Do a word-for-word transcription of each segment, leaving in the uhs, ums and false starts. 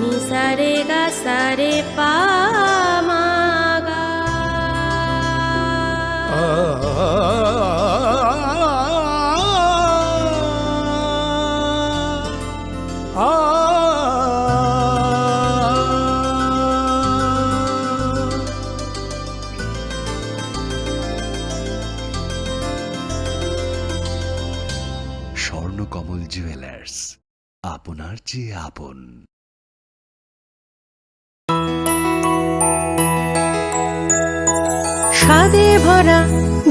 Ni sa re ga sa re pa ma ga. Swarnakamal jewellers, আপনার চেয়ে আপন। স্বাদে ভরা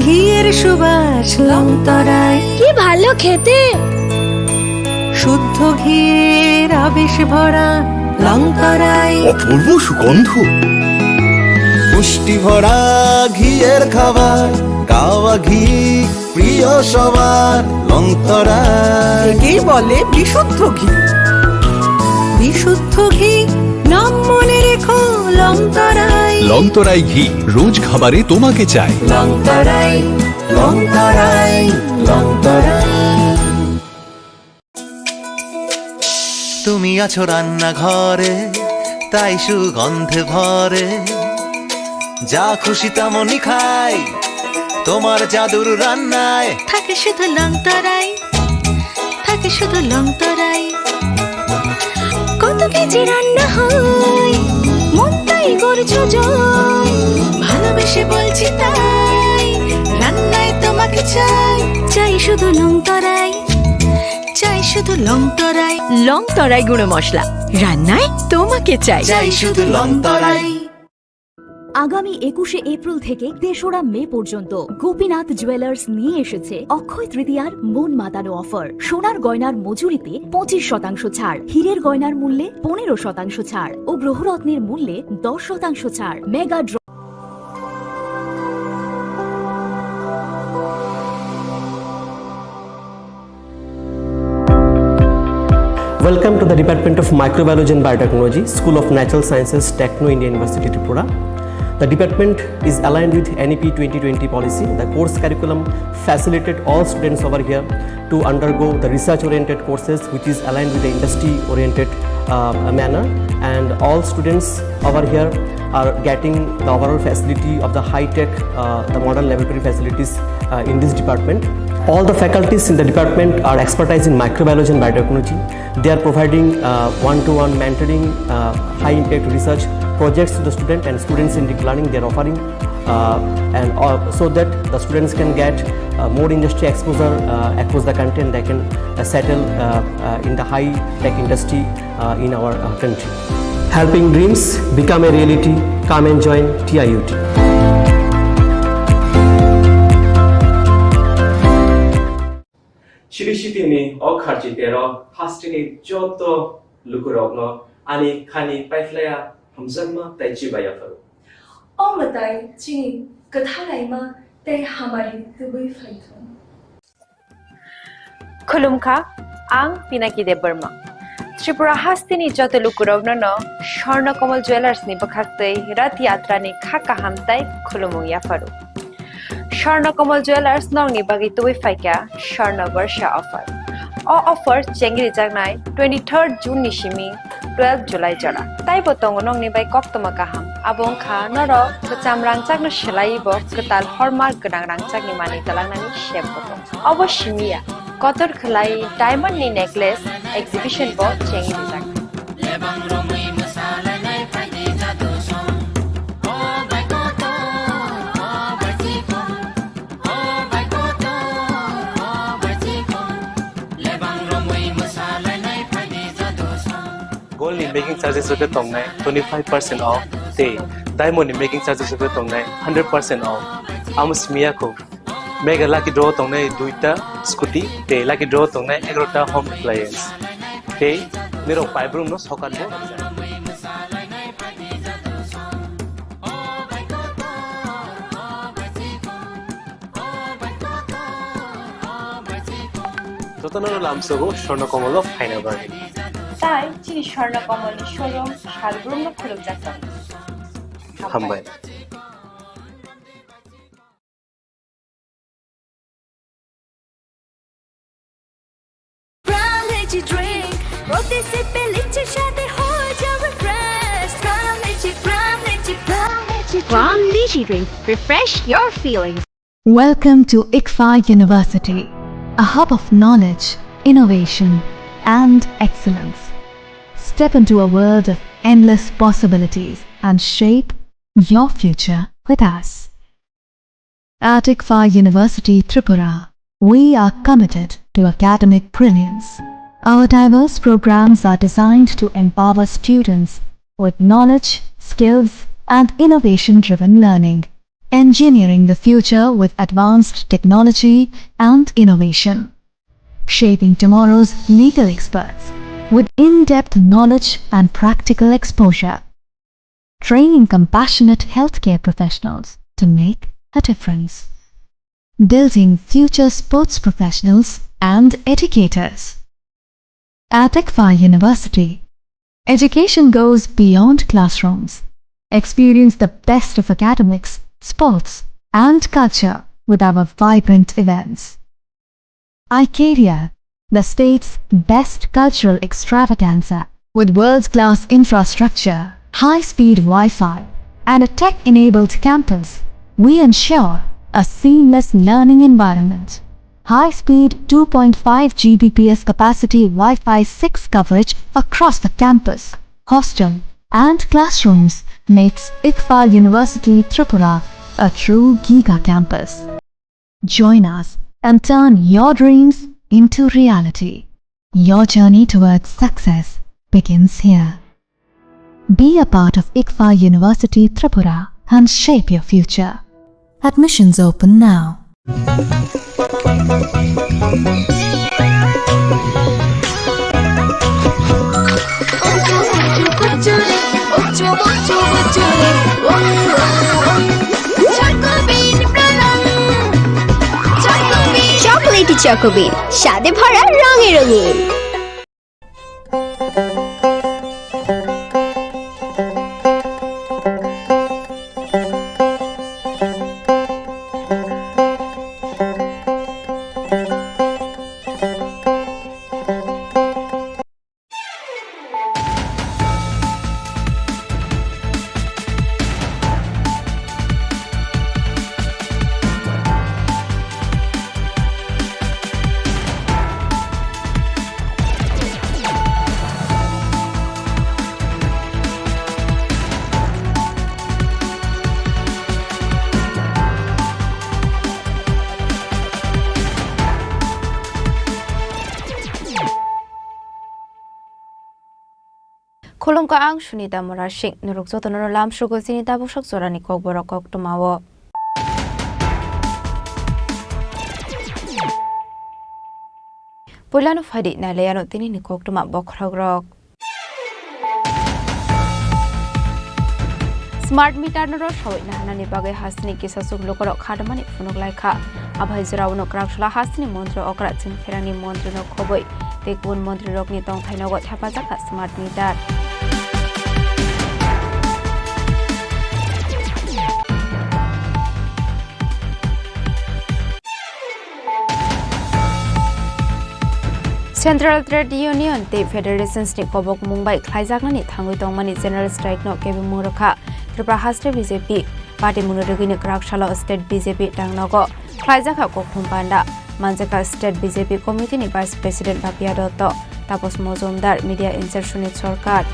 ঘিয়ের সুবাস লংতরাই। কি ভালো খেতে। শুদ্ধ ঘিয়ের আবেশ ভরা লংতরাই। অপূর্ব সুগন্ধ। পুষ্টি ভরা ঘিয়ের খাবার, কাওয়া ঘি প্রিয় সবার, লংতরাই। একেই বলে বিশুদ্ধ ঘি। বিশুদ্ধ ঘি, নাম মনে রেখো লংতরাই। লংতরাই ঘি, রোজ খাবারে তোমাকে চাই। লংতরাই, লংতরাই, লংতরাই। তুমি আছো রান্নাঘরে, তাই সুগন্ধে ভরে। যা খুশি তেমনই খাই, তোমার জাদুর রান্নায়। থাকে শুধু লংতরাই, থাকে শুধু লংতরাই। কত কেজি রান্না হয়, মন তাই করছো জয়। ভালোবেসে বলছি তাই, রান্নায় তোমাকে চাই। চাই শুধু লংতরাই, চাই শুধু লংতরাই। লংতরাই গুঁড়ো মশলা, রান্নায় তোমাকে চাই। চাই শুধু লংতরাই। আগামী একুশে এপ্রিল থেকে তেসরা মে পর্যন্ত গোপীনাথ জুয়েলার্স নিয়ে এসেছে অক্ষয় তৃতীয়ার মন মাতানো অফার। সোনার গয়নার মজুরিতে পঁচিশ শতাংশ ছাড়, হীরের গয়নার মূল্যে পনেরো শতাংশ ছাড় ও গ্রহরত্নের মূল্যে দশ শতাংশ ছাড়। Mega draw Welcome to the Department of Microbiology and Biotechnology, School of Natural Sciences, Techno India University, Tripura. The department is aligned with N E P twenty twenty policy. The course curriculum facilitate all students over here to undergo the research-oriented courses, which is aligned with the industry-oriented, uh, manner. And all students over here are getting the overall facility of the high-tech, uh, the modern laboratory facilities, uh, in this department. All the faculties in the department are expertise in microbiology and biotechnology. They are providing, uh, one-to-one mentoring, uh, high-impact research projects to the student and student-centric learning they are offering, uh, and, uh, so that the students can get, uh, more industry exposure, uh, across the country, and they can, uh, settle, uh, uh, in the high-tech industry, uh, in our, uh, country. Helping dreams become a reality. Come and join T I U T. Chiri sitini o kharchi tero hasteni joto lukurokno ani khani paiphlaiya hamjakma tei chibai yapharo. O mwtai chini kwthalaima tei hamari tubui phaithung. Khulumkha, ang Pinaki Debbarma. Tripura hasteni joto lukurokno no Swarna Kamal Jewellers ni bwkhaktwi Rath Yatrani kha kaham tei khulumung yapharo. Swarna Kamal Jewellers nokni bagwi tubui phaikha Swarna Barsha offer. O offer chengrijaknai twenty-third June ni simi twelve July jora. Taibo tongo nokni bai koktwma kaham. Abo wngkha norok kwcham rangchakno swlaiwi bo kwtal hallmark gwnang rangchakni manwi twlangnani sep bo tongo. Obo simi ya, kotor khwlai diamond ni necklace exhibition bo chengrijak. Gold ni making charges rok khe tongnai twenty five percent off tei diamond ni making charges rok khe tongnai hundred percent off. Amo simi ya kho. Mega lucky draw tongnai duita scooty tei lucky draw tongnai egarota home appliance. Tei nirok paibrumno sokat bo rwkjak. Jotono lamsogo Swarna Kamal o phaina bagwi. Tai chini Swarna Kamal ni showroom salbrumno khulumjak tongo. Hambai. Prime Energy Drink, প্রতি সিপে লিচ্ছে স্বাদে হয়ে যাও One lychee drink, refresh your feelings. Welcome to ICFAI University, a hub of knowledge, innovation, and excellence. Step into a world of endless possibilities and shape your future with us. At ICFAI University Tripura, we are committed to academic brilliance. Our diverse programs are designed to empower students with knowledge, skills, and innovation-driven learning, engineering the future with advanced technology and innovation, shaping tomorrow's legal experts with in-depth knowledge and practical exposure, training compassionate healthcare professionals to make a difference, building future sports professionals and educators. At ICFAI University, education goes beyond classrooms. Experience the best of academics, sports, and culture with our vibrant events. iCaria, the state's best cultural extravaganza. With world-class infrastructure, high-speed Wi-Fi, and a tech-enabled campus, we ensure a seamless learning environment. High-speed two point five G B P S capacity Wi-Fi six coverage across the campus, hostel, and classrooms makes ICFAI University Tripura a true giga campus. Join us and turn your dreams into reality. Your journey towards success begins here. Be a part of ICFAI University Tripura and shape your future. Admissions open now. Chocolatey Choco Bean, স্বাদে ভরা রঙে রঙিন। Khulumkha, ang Sunita Murasing. Norok jotono lamsugo chini tabuksak jorani kokborok koktwmao. Puilano phaidi nailaiano tinini koktwma bokhorokrok. Smart meter no rw sawi naharnani bagwi hasteni kisachuk lukurok khatmani phunuk laikha. Aphai jora uno kwraksala hasteni montri okra chini pherangni montrino khobwi tei kubun montrirokni tongthainogo thepajakha smart meter. Central Trade Union tei Federations ni kobok mung bai khlaijaknani thangwi tongmani General Strike no kebengmung rwkha Tripura haste B J P. Party mungno rwgwino kwraksalo state B J P tangnogo khlaijakha kokhum panda. Manjakha state B J P committee ni vice president Bapia Dotto, Tapas Mojumdar, media in-charge Sunit Sarkar.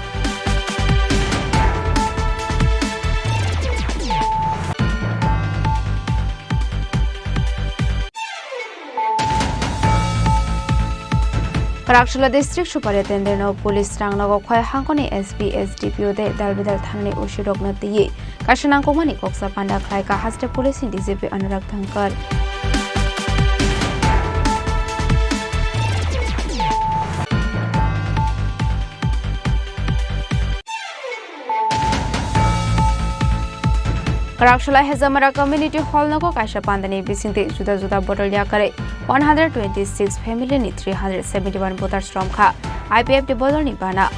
Kwraksala district superintendent no police rang nogo khoi hangkoni S P, S D P O tei dalbidal thanani O C rokno twiwi kaisa nangkukmani koksa panda khlaikha haste police ni D G P Anurag Dhankar. Kwraksala Hezamara Community Hall nogo kaisa pandani bisingtwi juda juda bodol yakarwi one hundred twenty-six family ni three hundred seventy-one voters romkha I P F T bodolni bana.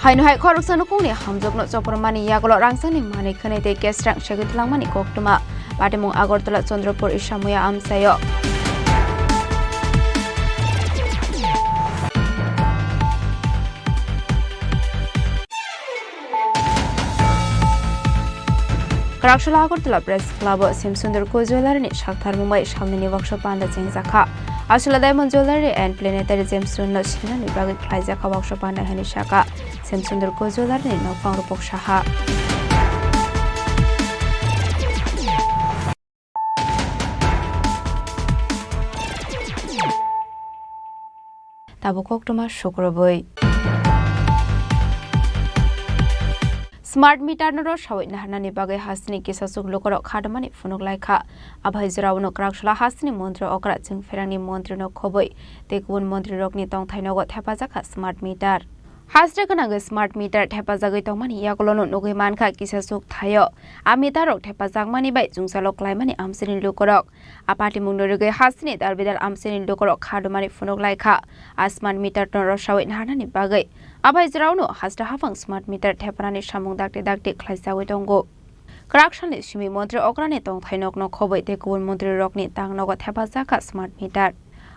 Haino hai khoroksa nukungni hamjokno chopor mani yagulo rangchakni manwi khwnwi tei kesrang segwi twlangmani koktwma. Patimung Agartala Chandrapur Isamuya amchaio. Kwraksala Agartala Press Club o Semsundur Ko Jewellery ni saktharmung bai salnini workshop panda chengjakha. Aswla Diamond Jewellery and Planetary Gemstones no sinani bagwi khlaijakha workshop panda hwnwi sakha Semsundur Ko Jewellery ni nokphang Rupok Saha. Tabuk koktwma sukrubwi. Smart meter no rwsawi naharnani bagwi hasteni kisasuk lukurok khadamani phunuk laikha. Abai jorao no kwraksala hasteni montri okra chwngpherangni montri no khobwi tei kubun montri rokni tongthai nogo thepajak kha smart meter. Haste gwnangwi smart meter thepajagwi tongmani yagulono nugwi mankha kisasuk thaio. A meter rok thepajakmani bai chwngsalo klaimani amchaini lukurok. A patimungno rwgwi hasteni dalbidal amchaini lukurok khadumani phunuk laikha. A smart meter no rwsawi naharnani bagwi. Abai jorao no haste haphang smart meter thepanani samung dakti dakti khlaijawi tongo. Kwraksalni simi montri okrani tongthai nokno khobwi tei kubun montri rokni tang nogo thepajak kha smart meter.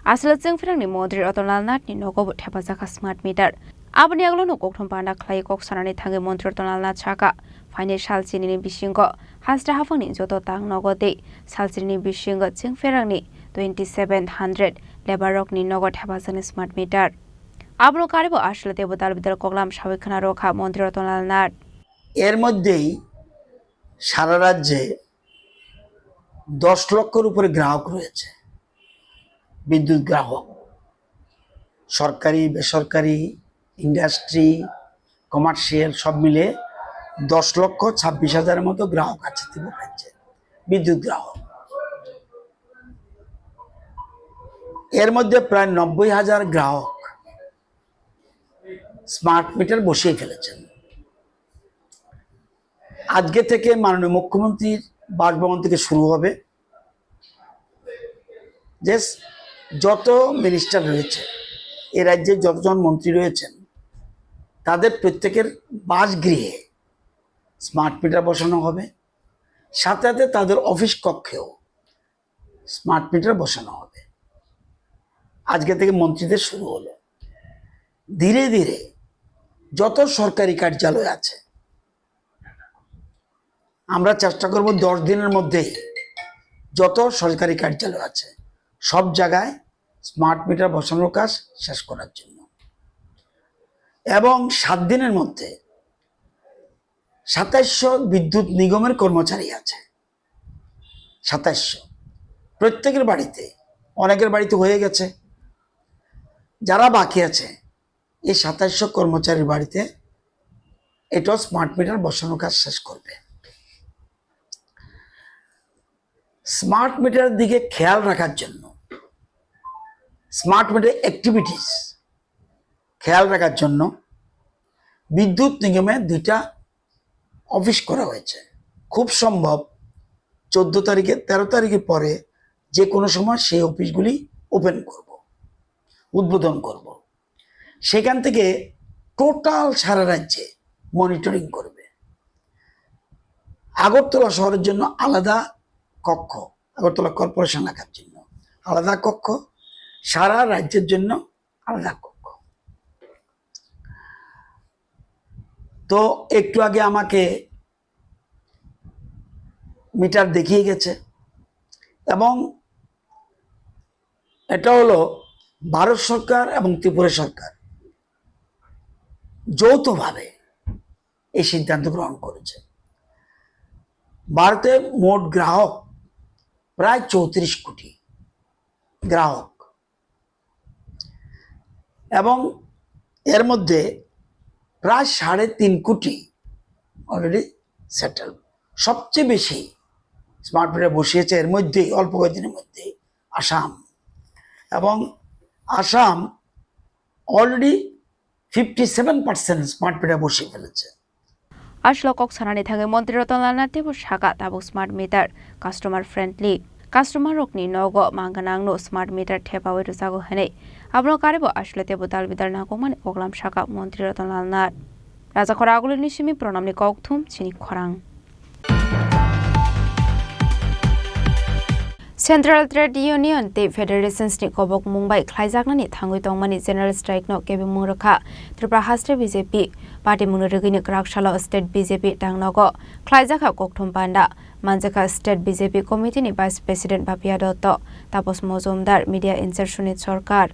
Aswla chwngpherangni montri Ratan Lal Nath ni nogo bo thepajak kha smart meter. Aboni yagulono kokthum panda khlai kok sanani thangwi montri Ratan Lal Nath sakha, phainai sal chinini bisingo haste haphangni joto tang nogo tei sal chinini bisingo chwngpherangni twenty seven hundred labour rokni nogo thepajaknai smart meter. Abono karibo aswla teibo dalbidal koklam sawi khna rwkha montri Ratan Lal Nath. এর মধ্যেই সারা রাজ্যে দশ লক্ষর উপরে গ্রাহক রয়েছে, বিদ্যুৎ গ্রাহক। সরকারি, বেসরকারি, ইন্ডাস্ট্রি, কমার্শিয়াল সব মিলে দশ লক্ষ ছাব্বিশ হাজারের মতো গ্রাহক আছে ত্রিপুরা রাজ্যে, বিদ্যুৎ গ্রাহক। এর মধ্যে প্রায় নব্বই হাজার গ্রাহক স্মার্ট মিটার বসিয়ে ফেলেছেন। আজকে থেকে মাননীয় মুখ্যমন্ত্রীর বাসভবন থেকে শুরু হবে যে স-, যত মিনিস্টার রয়েছে, এ রাজ্যে যতজন মন্ত্রী রয়েছেন, তাদের প্রত্যেকের বাসগৃহে স্মার্ট মিটার বসানো হবে, সাথে সাথে তাদের অফিস কক্ষেও স্মার্ট মিটার বসানো হবে। আজকে থেকে মন্ত্রীদের শুরু হলো। ধীরে ধীরে যত সরকারি কার্যালয় আছে, আমরা চেষ্টা করব দশ দিনের মধ্যেই যত সরকারি কার্যালয় আছে, সব জায়গায় স্মার্ট মিটার বসানোর কাজ শেষ করার জন্য। এবং সাত দিনের মধ্যে সাতাইশশো বিদ্যুৎ নিগমের কর্মচারী আছে, সাতাইশশো। প্রত্যেকের বাড়িতে, অনেকের বাড়িতে হয়ে গেছে, যারা বাকি আছে, এই সাতাইশশো কর্মচারীর বাড়িতে এটাও স্মার্ট মিটার বসানোর কাজ শেষ করবে। স্মার্ট মিটারের দিকে খেয়াল রাখার জন্য, স্মার্ট মিটার অ্যাক্টিভিটিস খেয়াল রাখার জন্য বিদ্যুৎ নিগমে দুইটা অফিস করা হয়েছে। খুব সম্ভব চোদ্দ তারিখে, তেরো তারিখের পরে যে কোনো সময় সেই অফিসগুলি ওপেন করব, উদ্বোধন করব। সেখান থেকে টোটাল সারা রাজ্যে মনিটরিং করবে। আগরতলা শহরের জন্য আলাদা কক্ষ, আগরতলা কর্পোরেশন এলাকার জন্য আলাদা কক্ষ, সারা রাজ্যের জন্য আলাদা কক্ষ। তো একটু আগে আমাকে মিটার দেখিয়ে গেছে এবং এটা হলো ভারত সরকার এবং ত্রিপুরা সরকার যৌথভাবে এই সিদ্ধান্ত গ্রহণ করেছে। ভারতে মোট গ্রাহক প্রায় চৌত্রিশ কোটি গ্রাহক এবং এর মধ্যে প্রায় সাড়ে তিন কোটি অলরেডি সেটেল। সবচেয়ে বেশি স্মার্ট মিটার বসিয়েছে এর মধ্যেই, অল্প কয়েকদিনের মধ্যেই আসাম। এবং Assam already fifty seven percent smart meter বসিয়ে ফেলেছে। Aswla kok sanani thangwi Montri Ratan Lal Nath teibo sakha, tabuk smart meter customer friendly. Customer rokni nogo mang gwnangno smart meter thepawi rwjago hwnwi. Abono karibo aswla teibo dal bidal nangkukmani koklam sakha Montri Ratan Lal Nath. Raja Khora Agulini simi Pranamni kokthum chini khorang. Central Trade Union tei Federations ni kobok mung bai khlaijaknani thangwi tongmani General Strike no kebengmung rwkha. Tripura haste B J P party mungno rwgwini kwrak salo State B J P tangnogo khlaijakha kokthum panda. Manjakha State B J P Committee ni Vice President Papiya Dotto, Tapas Mojumdar, Media in-charge Sunit Sarkar.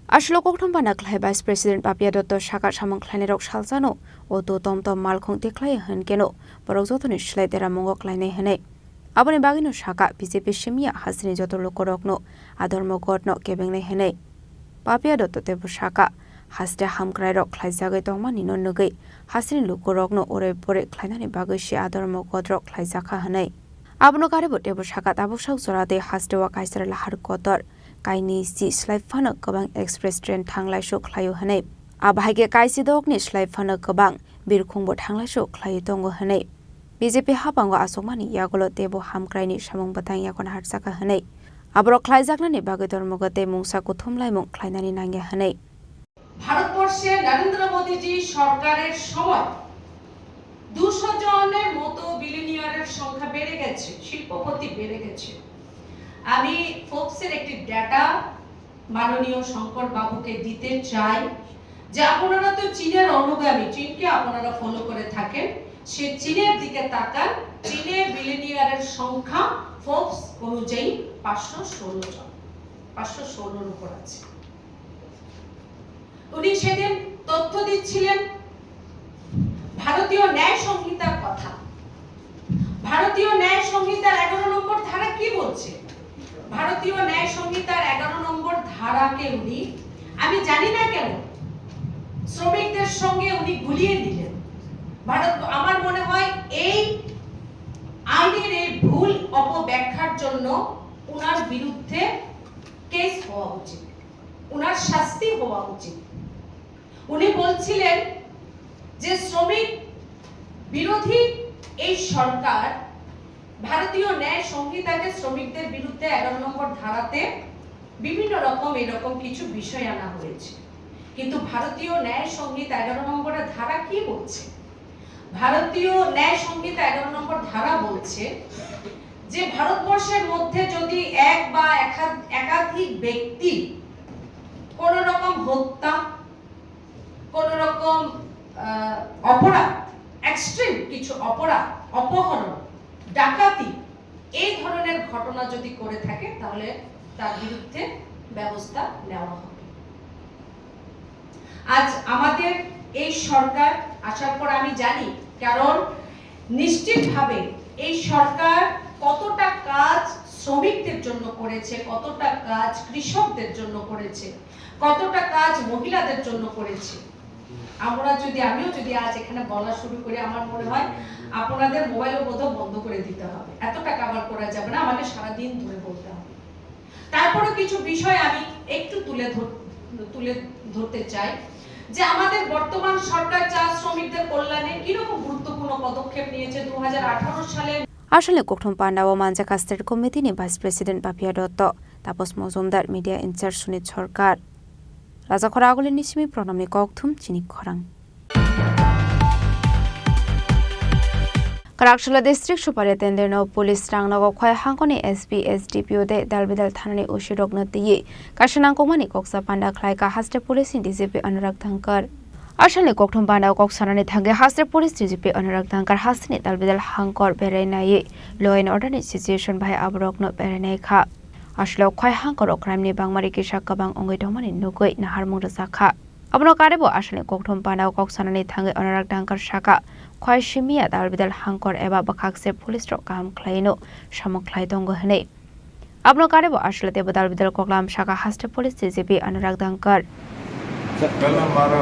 Aswk kokthum panda khlai Vice President Papiya Dotto saka samung khlainairok salsano auto, tomtom, malkhung tikhlai hwnkeno borok jotoni slai deramungo khlainai hwnwi. Aboni bagwino saka B J P simiya hasteni joto lukurokno a dhormogodno kebengnai hwnwi. Papiya Dotto teibo saka, haste hamkrairok khlaijagwi tongmanino nugwi hasteni lukurokno urai pore khlainani bagwi se a dhormogodrok khlaijakha hwnwi. Abono karibo teibo saka tabuksak jora tei hasteo kaisara lahar kotor kainwi si slai phano kwbang express train thanglaisu khlaio hwnwi. Abo hai khe kaisi dokni slai phano kwbang birkhungbo thanglaisu khlaiwi tongo hwnwi B J P haphango achukmani yagulo teibo hamkraini samung bwtang yago naharjakha hwnwi. Aborok khlaijaknani bagwi dormogo tei mungsa kuthum laimung khlainani nangya hwnwi. ভারতবর্ষে নরেন্দ্র মোদীজি সরকারের সময় দুশো জনের মতো বিলিনিয়ারের সংখ্যা বেড়ে গেছে, শিল্পপতি বেড়ে গেছে। আমি ফোর্বসের একটি ডেটা মাননীয় শঙ্কর বাবুকে দিতে চাই যে আপনারা তো চীনের অনুগামী, চীনকে আপনারা ফলো করে থাকেন, সে চীনের দিকে তাকান। চীনে বিলিনিয়ারের সংখ্যা ফোর্বস অনুযায়ী পাঁচশো ষোলো জন, পাঁচশো ষোলোর উপর আছে। উনি সেদিন তথ্য দিচ্ছিলেন ভারতীয় ন্যায় সংহিতার কথা। ভারতীয় ন্যায় সংহিতার এগারো নম্বর ধারা কি বলছে? ভারতীয় ন্যায় সংহিতার এগারো নম্বর ধারাকে উনি, আমি জানি না কেন, শ্রমিকদের সঙ্গে উনি গুলিয়ে দিলেন। ভারত, আমার মনে হয় এই আইনের এই ভুল অপব্যাখ্যার জন্য ওনার বিরুদ্ধে কেস হওয়া উচিত, ওনার শাস্তি হওয়া উচিত। উনি বলছিলেন যে শ্রমিক বিরোধী এই সরকার ভারতীয় ন্যায় সংহিতাকে শ্রমিকদের বিরুদ্ধে এগারো নম্বর ধারাতে বিভিন্ন রকম এরকম কিছু বিষয় আনা হয়েছে, কিন্তু ভারতীয় ন্যায় সংহিতা এগারো নম্বরের ধারা কি বলছে? ভারতীয় ন্যায় সংহিতা এগারো নম্বর ধারা বলছে যে ভারতবর্ষের মধ্যে যদি এক বা একাধ-, একাধিক ব্যক্তি কোনো রকম হত্যা, কোনো রকম, আহ, অপরাধ, এক্সট্রিম কিছু অপরাধ, অপহরণ, ডাকাতি, এই ধরনের ঘটনা যদি করে থাকে, তাহলে তার বিরুদ্ধে ব্যবস্থা নেওয়া হবে। আজ আমাদের এই সরকার আসার পর আমি জানি, কারণ নিশ্চিতভাবে এই সরকার কতটা কাজ শ্রমিকদের জন্য করেছে, কতটা কাজ কৃষকদের জন্য করেছে, কতটা কাজ মহিলাদের জন্য করেছে। আমরা যদি, আমিও যদি আজ এখানে বলা শুরু করি, আমার মনে হয় আপনাদের মোবাইলও বোধহয় বন্ধ করে দিতে হবে, এতটা কভার করা যাবে না, আমাকে সারাদিন ধরে বলতে হবে। তারপরে কিছু বিষয় আমি একটু তুলে ধর-, তুলে ধরতে চাই যে আমাদের বর্তমান সরকার চা শ্রমিকদের কল্যাণে কিরকম গুরুত্বপূর্ণ পদক্ষেপ নিয়েছে। দু হাজার আঠারো সালে Aswkni kokthum pandao manjakha State Committee ni Vice President Papiya Dotto, Tapas Mojumdar, Media in-charge Sunit Sarkar. Rajakhora Agulini simi Pranamni kokthum chini khorang. Kwraksula District Superintendent no police rangnogo khoi hangkoni S P, S D P O tei dalbidal thanani O C rokno twiwi kaisa nangkukmani koksa panda khlaikha haste police ni D G P Anurag Dhankar. Aswkni kokthum panda kok sanani thangwi haste police D G P Anurag Dhankar hasteni dalbidal hangkor berai naiwi law and order ni situation bahai aborokno berai naikha. Aswk khoi hangkoro crime ni bangmari kisa kwbang wngwi tongmani nugwi naharmung rwjakha. Abono karwi bo aswkni kokthum panda kok sanani thangwi Anurag Dhankar sakha, khoi simiya dalbidal hangkor eba bwkhakse police rok kaham khlaino samung khlai tongo hwnwi. Abono karwi bo aswk tei dalbidal koklam sakha haste police D G P Anurag Dhankar. कल हमारा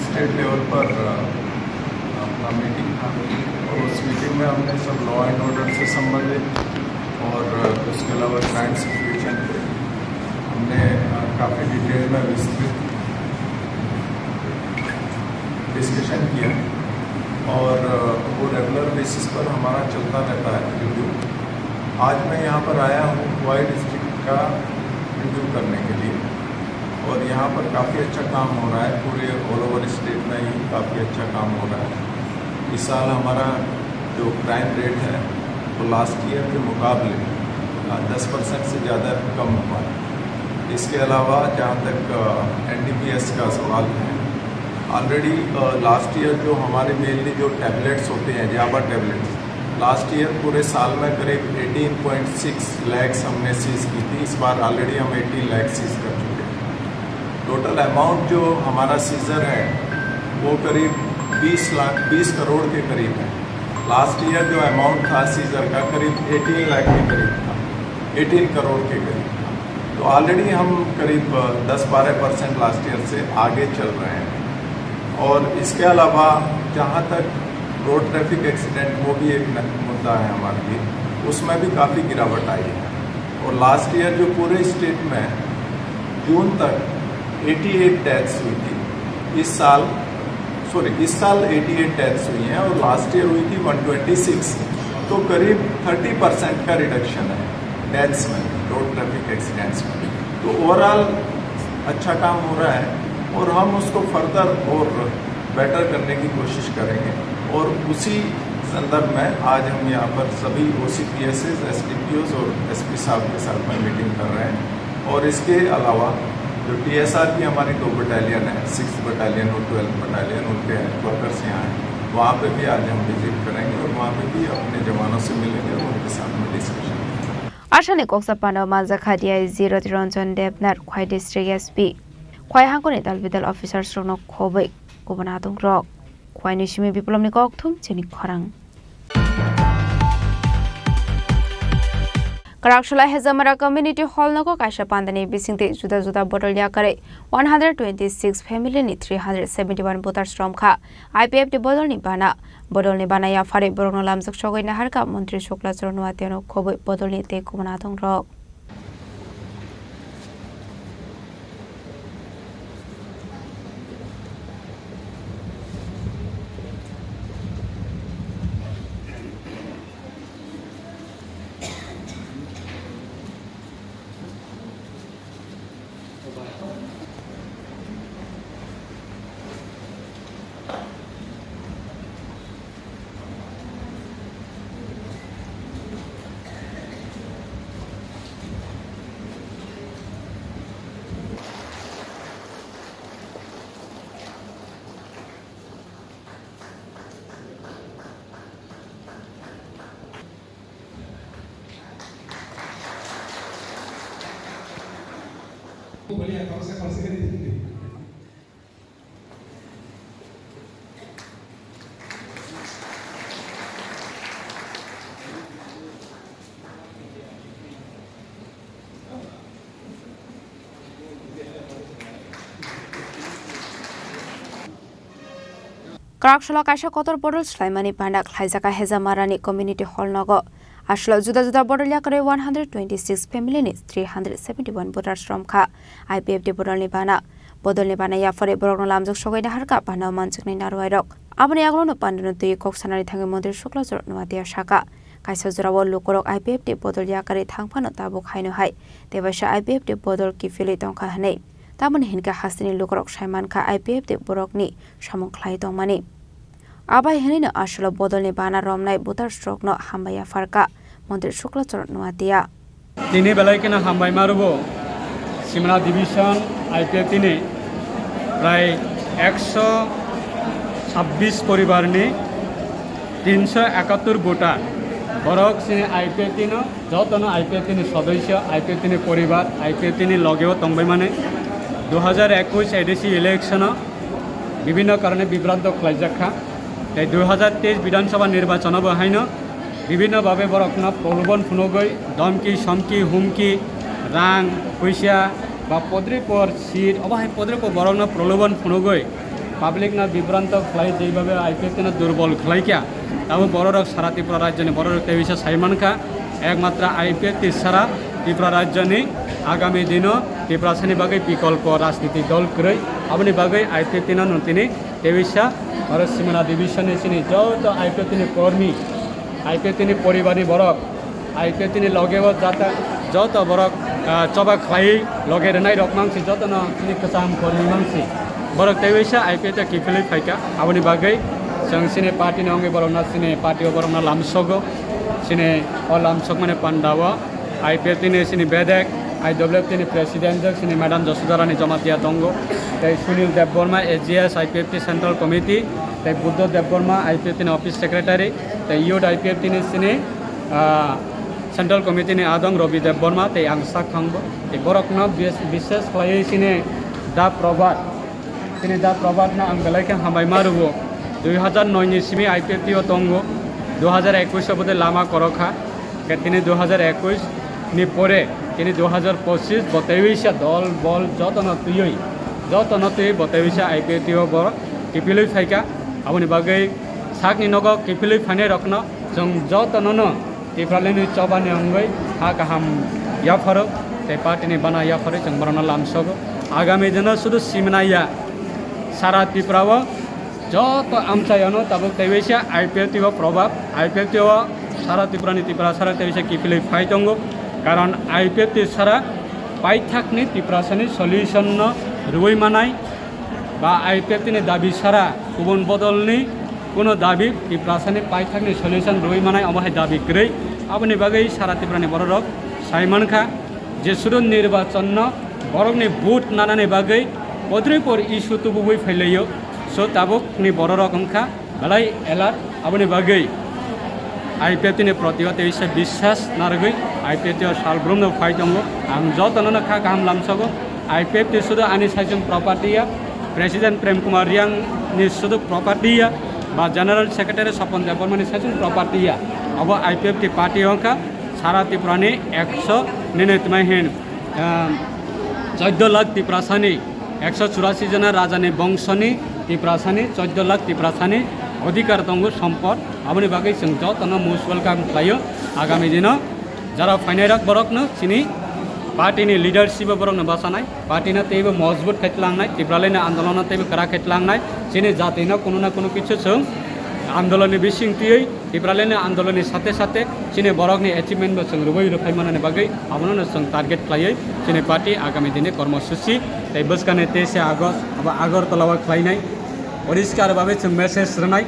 state level पर, अ, अपना मीटिंग था और उस मीटिंग में हमने सब लॉ एंड ऑर्डर से संबंधित और, अ, उसके अलावा क्राइम सिचुएशन पे हमने, अ, काफ़ी डिटेल में विस्तृत डिस्कशन किया और, अ, वो रेगुलर बेसिस पर हमारा चलता रहता है रिव्यू। आज मैं यहाँ पर आया हूँ वाई डिस्ट्रिक्ट का रिव्यू करने के लिए और यहाँ पर काफ़ी अच्छा काम हो रहा है, पूरे ऑल ओवर स्टेट में ही काफ़ी अच्छा काम हो रहा है। इस साल हमारा जो क्राइम रेट है वो लास्ट ईयर के मुकाबले दस परसेंट से ज़्यादा कम हुआ है। इसके अलावा जहाँ तक एन डी पी एस का सवाल है, ऑलरेडी लास्ट ईयर जो हमारे मेनली जो टैबलेट्स होते हैं, जावा टैबलेट्स, लास्ट ईयर पूरे साल में करीब एटीन पॉइंट सिक्स लैक्स हमने सीज की थी। इस बार ऑलरेडी हम एटीन लैक्स सीज कर चुके हैं। टोटल अमाउंट जो हमारा सीजर है, वो करीब बीस लाख, बीस करोड़ के करीब है। लास्ट ईयर जो अमाउंट था सीजर का, करीब एटीन लाख के करीब था, एटीन करोड़ के करीब था। तो ऑलरेडी हम करीब दस बारह परसेंट लास्ट ईयर से आगे चल रहे हैं। और इसके अलावा जहाँ तक रोड ट्रैफिक एक्सीडेंट, वो भी एक न-, मुद्दा है हमारे लिए, उसमें भी काफ़ी गिरावट आई है। और लास्ट ईयर जो पूरे स्टेट में जून तक एटी एट डेथ्स हुई थी, इस साल, सॉरी, इस साल एटी एट डेथ्स हुई हैं और लास्ट ईयर हुई थी वन ट्वेंटी सिक्स। तो करीब थर्टी परसेंट का रिडक्शन है डेथ्स में, रोड ट्रैफिक एक्सीडेंट्स में। तो ओवरऑल अच्छा काम हो रहा है और हम उसको फर्दर और बेटर करने की कोशिश करेंगे। और उसी संदर्भ में आज हम यहाँ पर सभी O C P S S, S D P Os और एस पी साहब के साथ में मीटिंग कर रहे हैं। और इसके अलावा जो टी एस आर की हमारी दो बटालियन है, सिक्स बटालियन और ट्वेल्थ बटालियन, उनके हेडक्वार्टर्स यहाँ हैं, वहाँ पे भी आज हम विजिट करेंगे और वहाँ पे भी अपने जवानों से मिलेंगे और उनके साथ में डिस्कशन करेंगे। Asani koksa pano manjakha D I G Roti Ranjan Debnath, Khwai District S P, Khwai hangkoni dalbidal officers rokno khobwi kubun adongrok. Khwaini simi Biplomni kokthum chini khorang. Karakshula Hezamara Community Hall nogo kaisa pandani bisingtwi juda juda bodol yakarwi one hundred twenty-six family ni three hundred seventy-one voters romkha. I P F T bodolni bana, bodolni bana yapharwi borokno lamjak sogwi naharkha Montri Shukla Charan Noatia no khobwi bodolni tei kubun adongrok. Kwraksalo kaisa kotor bodol swlaimani bana khlaijak Hejamarani community hall nogo. Aswlao juda juda bodol yakarwi one hundred twenty-six family ni three hundred seventy-one voters romkha. I P F T bodolni bana, bodolni bana yapharwi borokno lamjak sogwi naharkha bana manjaknai narwai rok. Aboni yagulono pandano twi kok sanani thangwi Montri Shukla Charan Noatia saka, kaisa jorao lukurok I P F T bodol yakarwi thangphano tabuk haino hai tebaisa I P F T bodol kiphilwi tongkha hwnwi. Tamoni hinkhe hasteni lukurok saimankha I P F T borokni samung khlai tongmani. Abai hwnwino aswlo bodolni bana romnai voters rokno hambai yapharkha Montri Shukla Charan Noatia. Tini belai kheno hambai marubo Simla Division I P F T ni prai ekso sabbish poribar ni tinsho ekattor voter, borok chini I P F T no, jotono I P F T ni sodosyo, I P F T ni poribar, I P F T ni logeo tongbai mani. Dui hajar ekush A D C election o bibhinno karone bibranto khlaijak kha. Tei dui hajar teis Bidhan Sabha nirbachon o bo haino bibhinno bhabe borokno prolobhon phunugwi, domki, somki, humki, rang, puisa ba podripor seat, obo hai podripor borokno prolobhon phunugwi, public no bibranto khlai, jei bhabe I P F T no durbol khlai kha, abo bororok sara Tripura rajyoni bororok tei bisa sai mankha, ekmatra I P F T sara Tripura rajyoni agami dino Tiprasani bagwi bikolpo rajniti dol kwrwi, aboni bagwi I P F T no nwng tini tei bisa oro Simla division ni chini joto I P F T ni kormi, I P F T ni poribarni borok, I P F T ni loge o jata joto borok, ah, choba khlai loge rwnai rok mang si jotono chini kwcham kormi mang si. Borok tei bisa I P F T kiphilwi phaikha, aboni bagwi chwng chini party ni wngwi borokno chini party o borokno lamsogo, chini o lamsokmani panda o I P F T ni sini bedek, I W F T ni president jok sini Madam Josudarani Jamatia tongo, tei Sunil Debbarma, A G S, I P F T Central Committee, tei Buddha Debbarma, I P F T ni office secretary, tei youth I P F T ni sini, ah, Central Committee ni adong Robi Debbarma, tei ang sak thangbo. Tei borokno bis-, bishes khlaiwi sini Da Prabhat, tini Da Prabhat no ang belai khe hambai ma rwo. Dui hazar noi ni simi I P F T o tongo, dui hazar ekwis o bwdai lama korok kha. Khe tini dui hazar ekwis ni pore tini dui hazar pochis bo teiwi sa dol bol jotono twiwi, jotono twiwi bo teiwi sa I P F T o bo kiphilwi phaikha. Aboni bagwi sakni nogo kiphilwi phainai rokno chwng jotono no Tipralandni chobani wngwi ha kaham yapharo tei party ni bana yapharo chwng borokno lamsogo. Agami dino sudu simnai ya, sara Tripura o joto amchai ano tabuk tei waisa I P F T o probab, I P F T o sara Tripura ni Tripura sara tei waisa kiphilwi phai tongo. Karon I P F T sara paithakni Tiprasani solution no rwui manai ba I P F T ni dabi sara kubun bodolni kuno dabi Tiprasani paithakni solution rwui manai omo hai dabi kwrwi. Aboni bagwi sara Tripura ni bororok sai mankha je sudu nirbachon no borokni vote nanani bagwi podripor issue tubugwi phailaio. So tabukni bororok wngkha belai alert. Aboni bagwi I P F T ni proti o teisa biswas narwgwi I P F T o salbrumno phai tongo. Ang jotono no kha kaham lamsogo. I P F T sudu ani saichung property ya, President Prem Kumar Reang ni sudu property ya, ba General Secretary Sopon Debbarma ni saichung property ya. Abo I P F T party wngkha sara Tripura ni ekso nini tma hin, ah, chauddho lakh Tiprasani, ekso churasi jona rajani bongsoni Tiprasani, chauddho lakh Tiprasani odhikar tongo, sompot. Aboni bagwi chwng jotono most welcome khlaio. Agami dino jara phainai rok borokno chini party ni leadership o borokno bachanai, party no teibo mojbut khai tlangnai, Tipralandni andolon no teibo kwrak khai tlangnai, chini jati no kuno na kuno kichu chwng andolon ni bising twiwi Tipralandni andolon ni sate sate chini borok ni achievement bo chwng rwui rwphai manani bagwi abono no chwng target khlaiwi chini party agami dini kormosuchi tei bwskangni teisa August abo Agartala o khlainai. Poriskar babe chwng message rwnai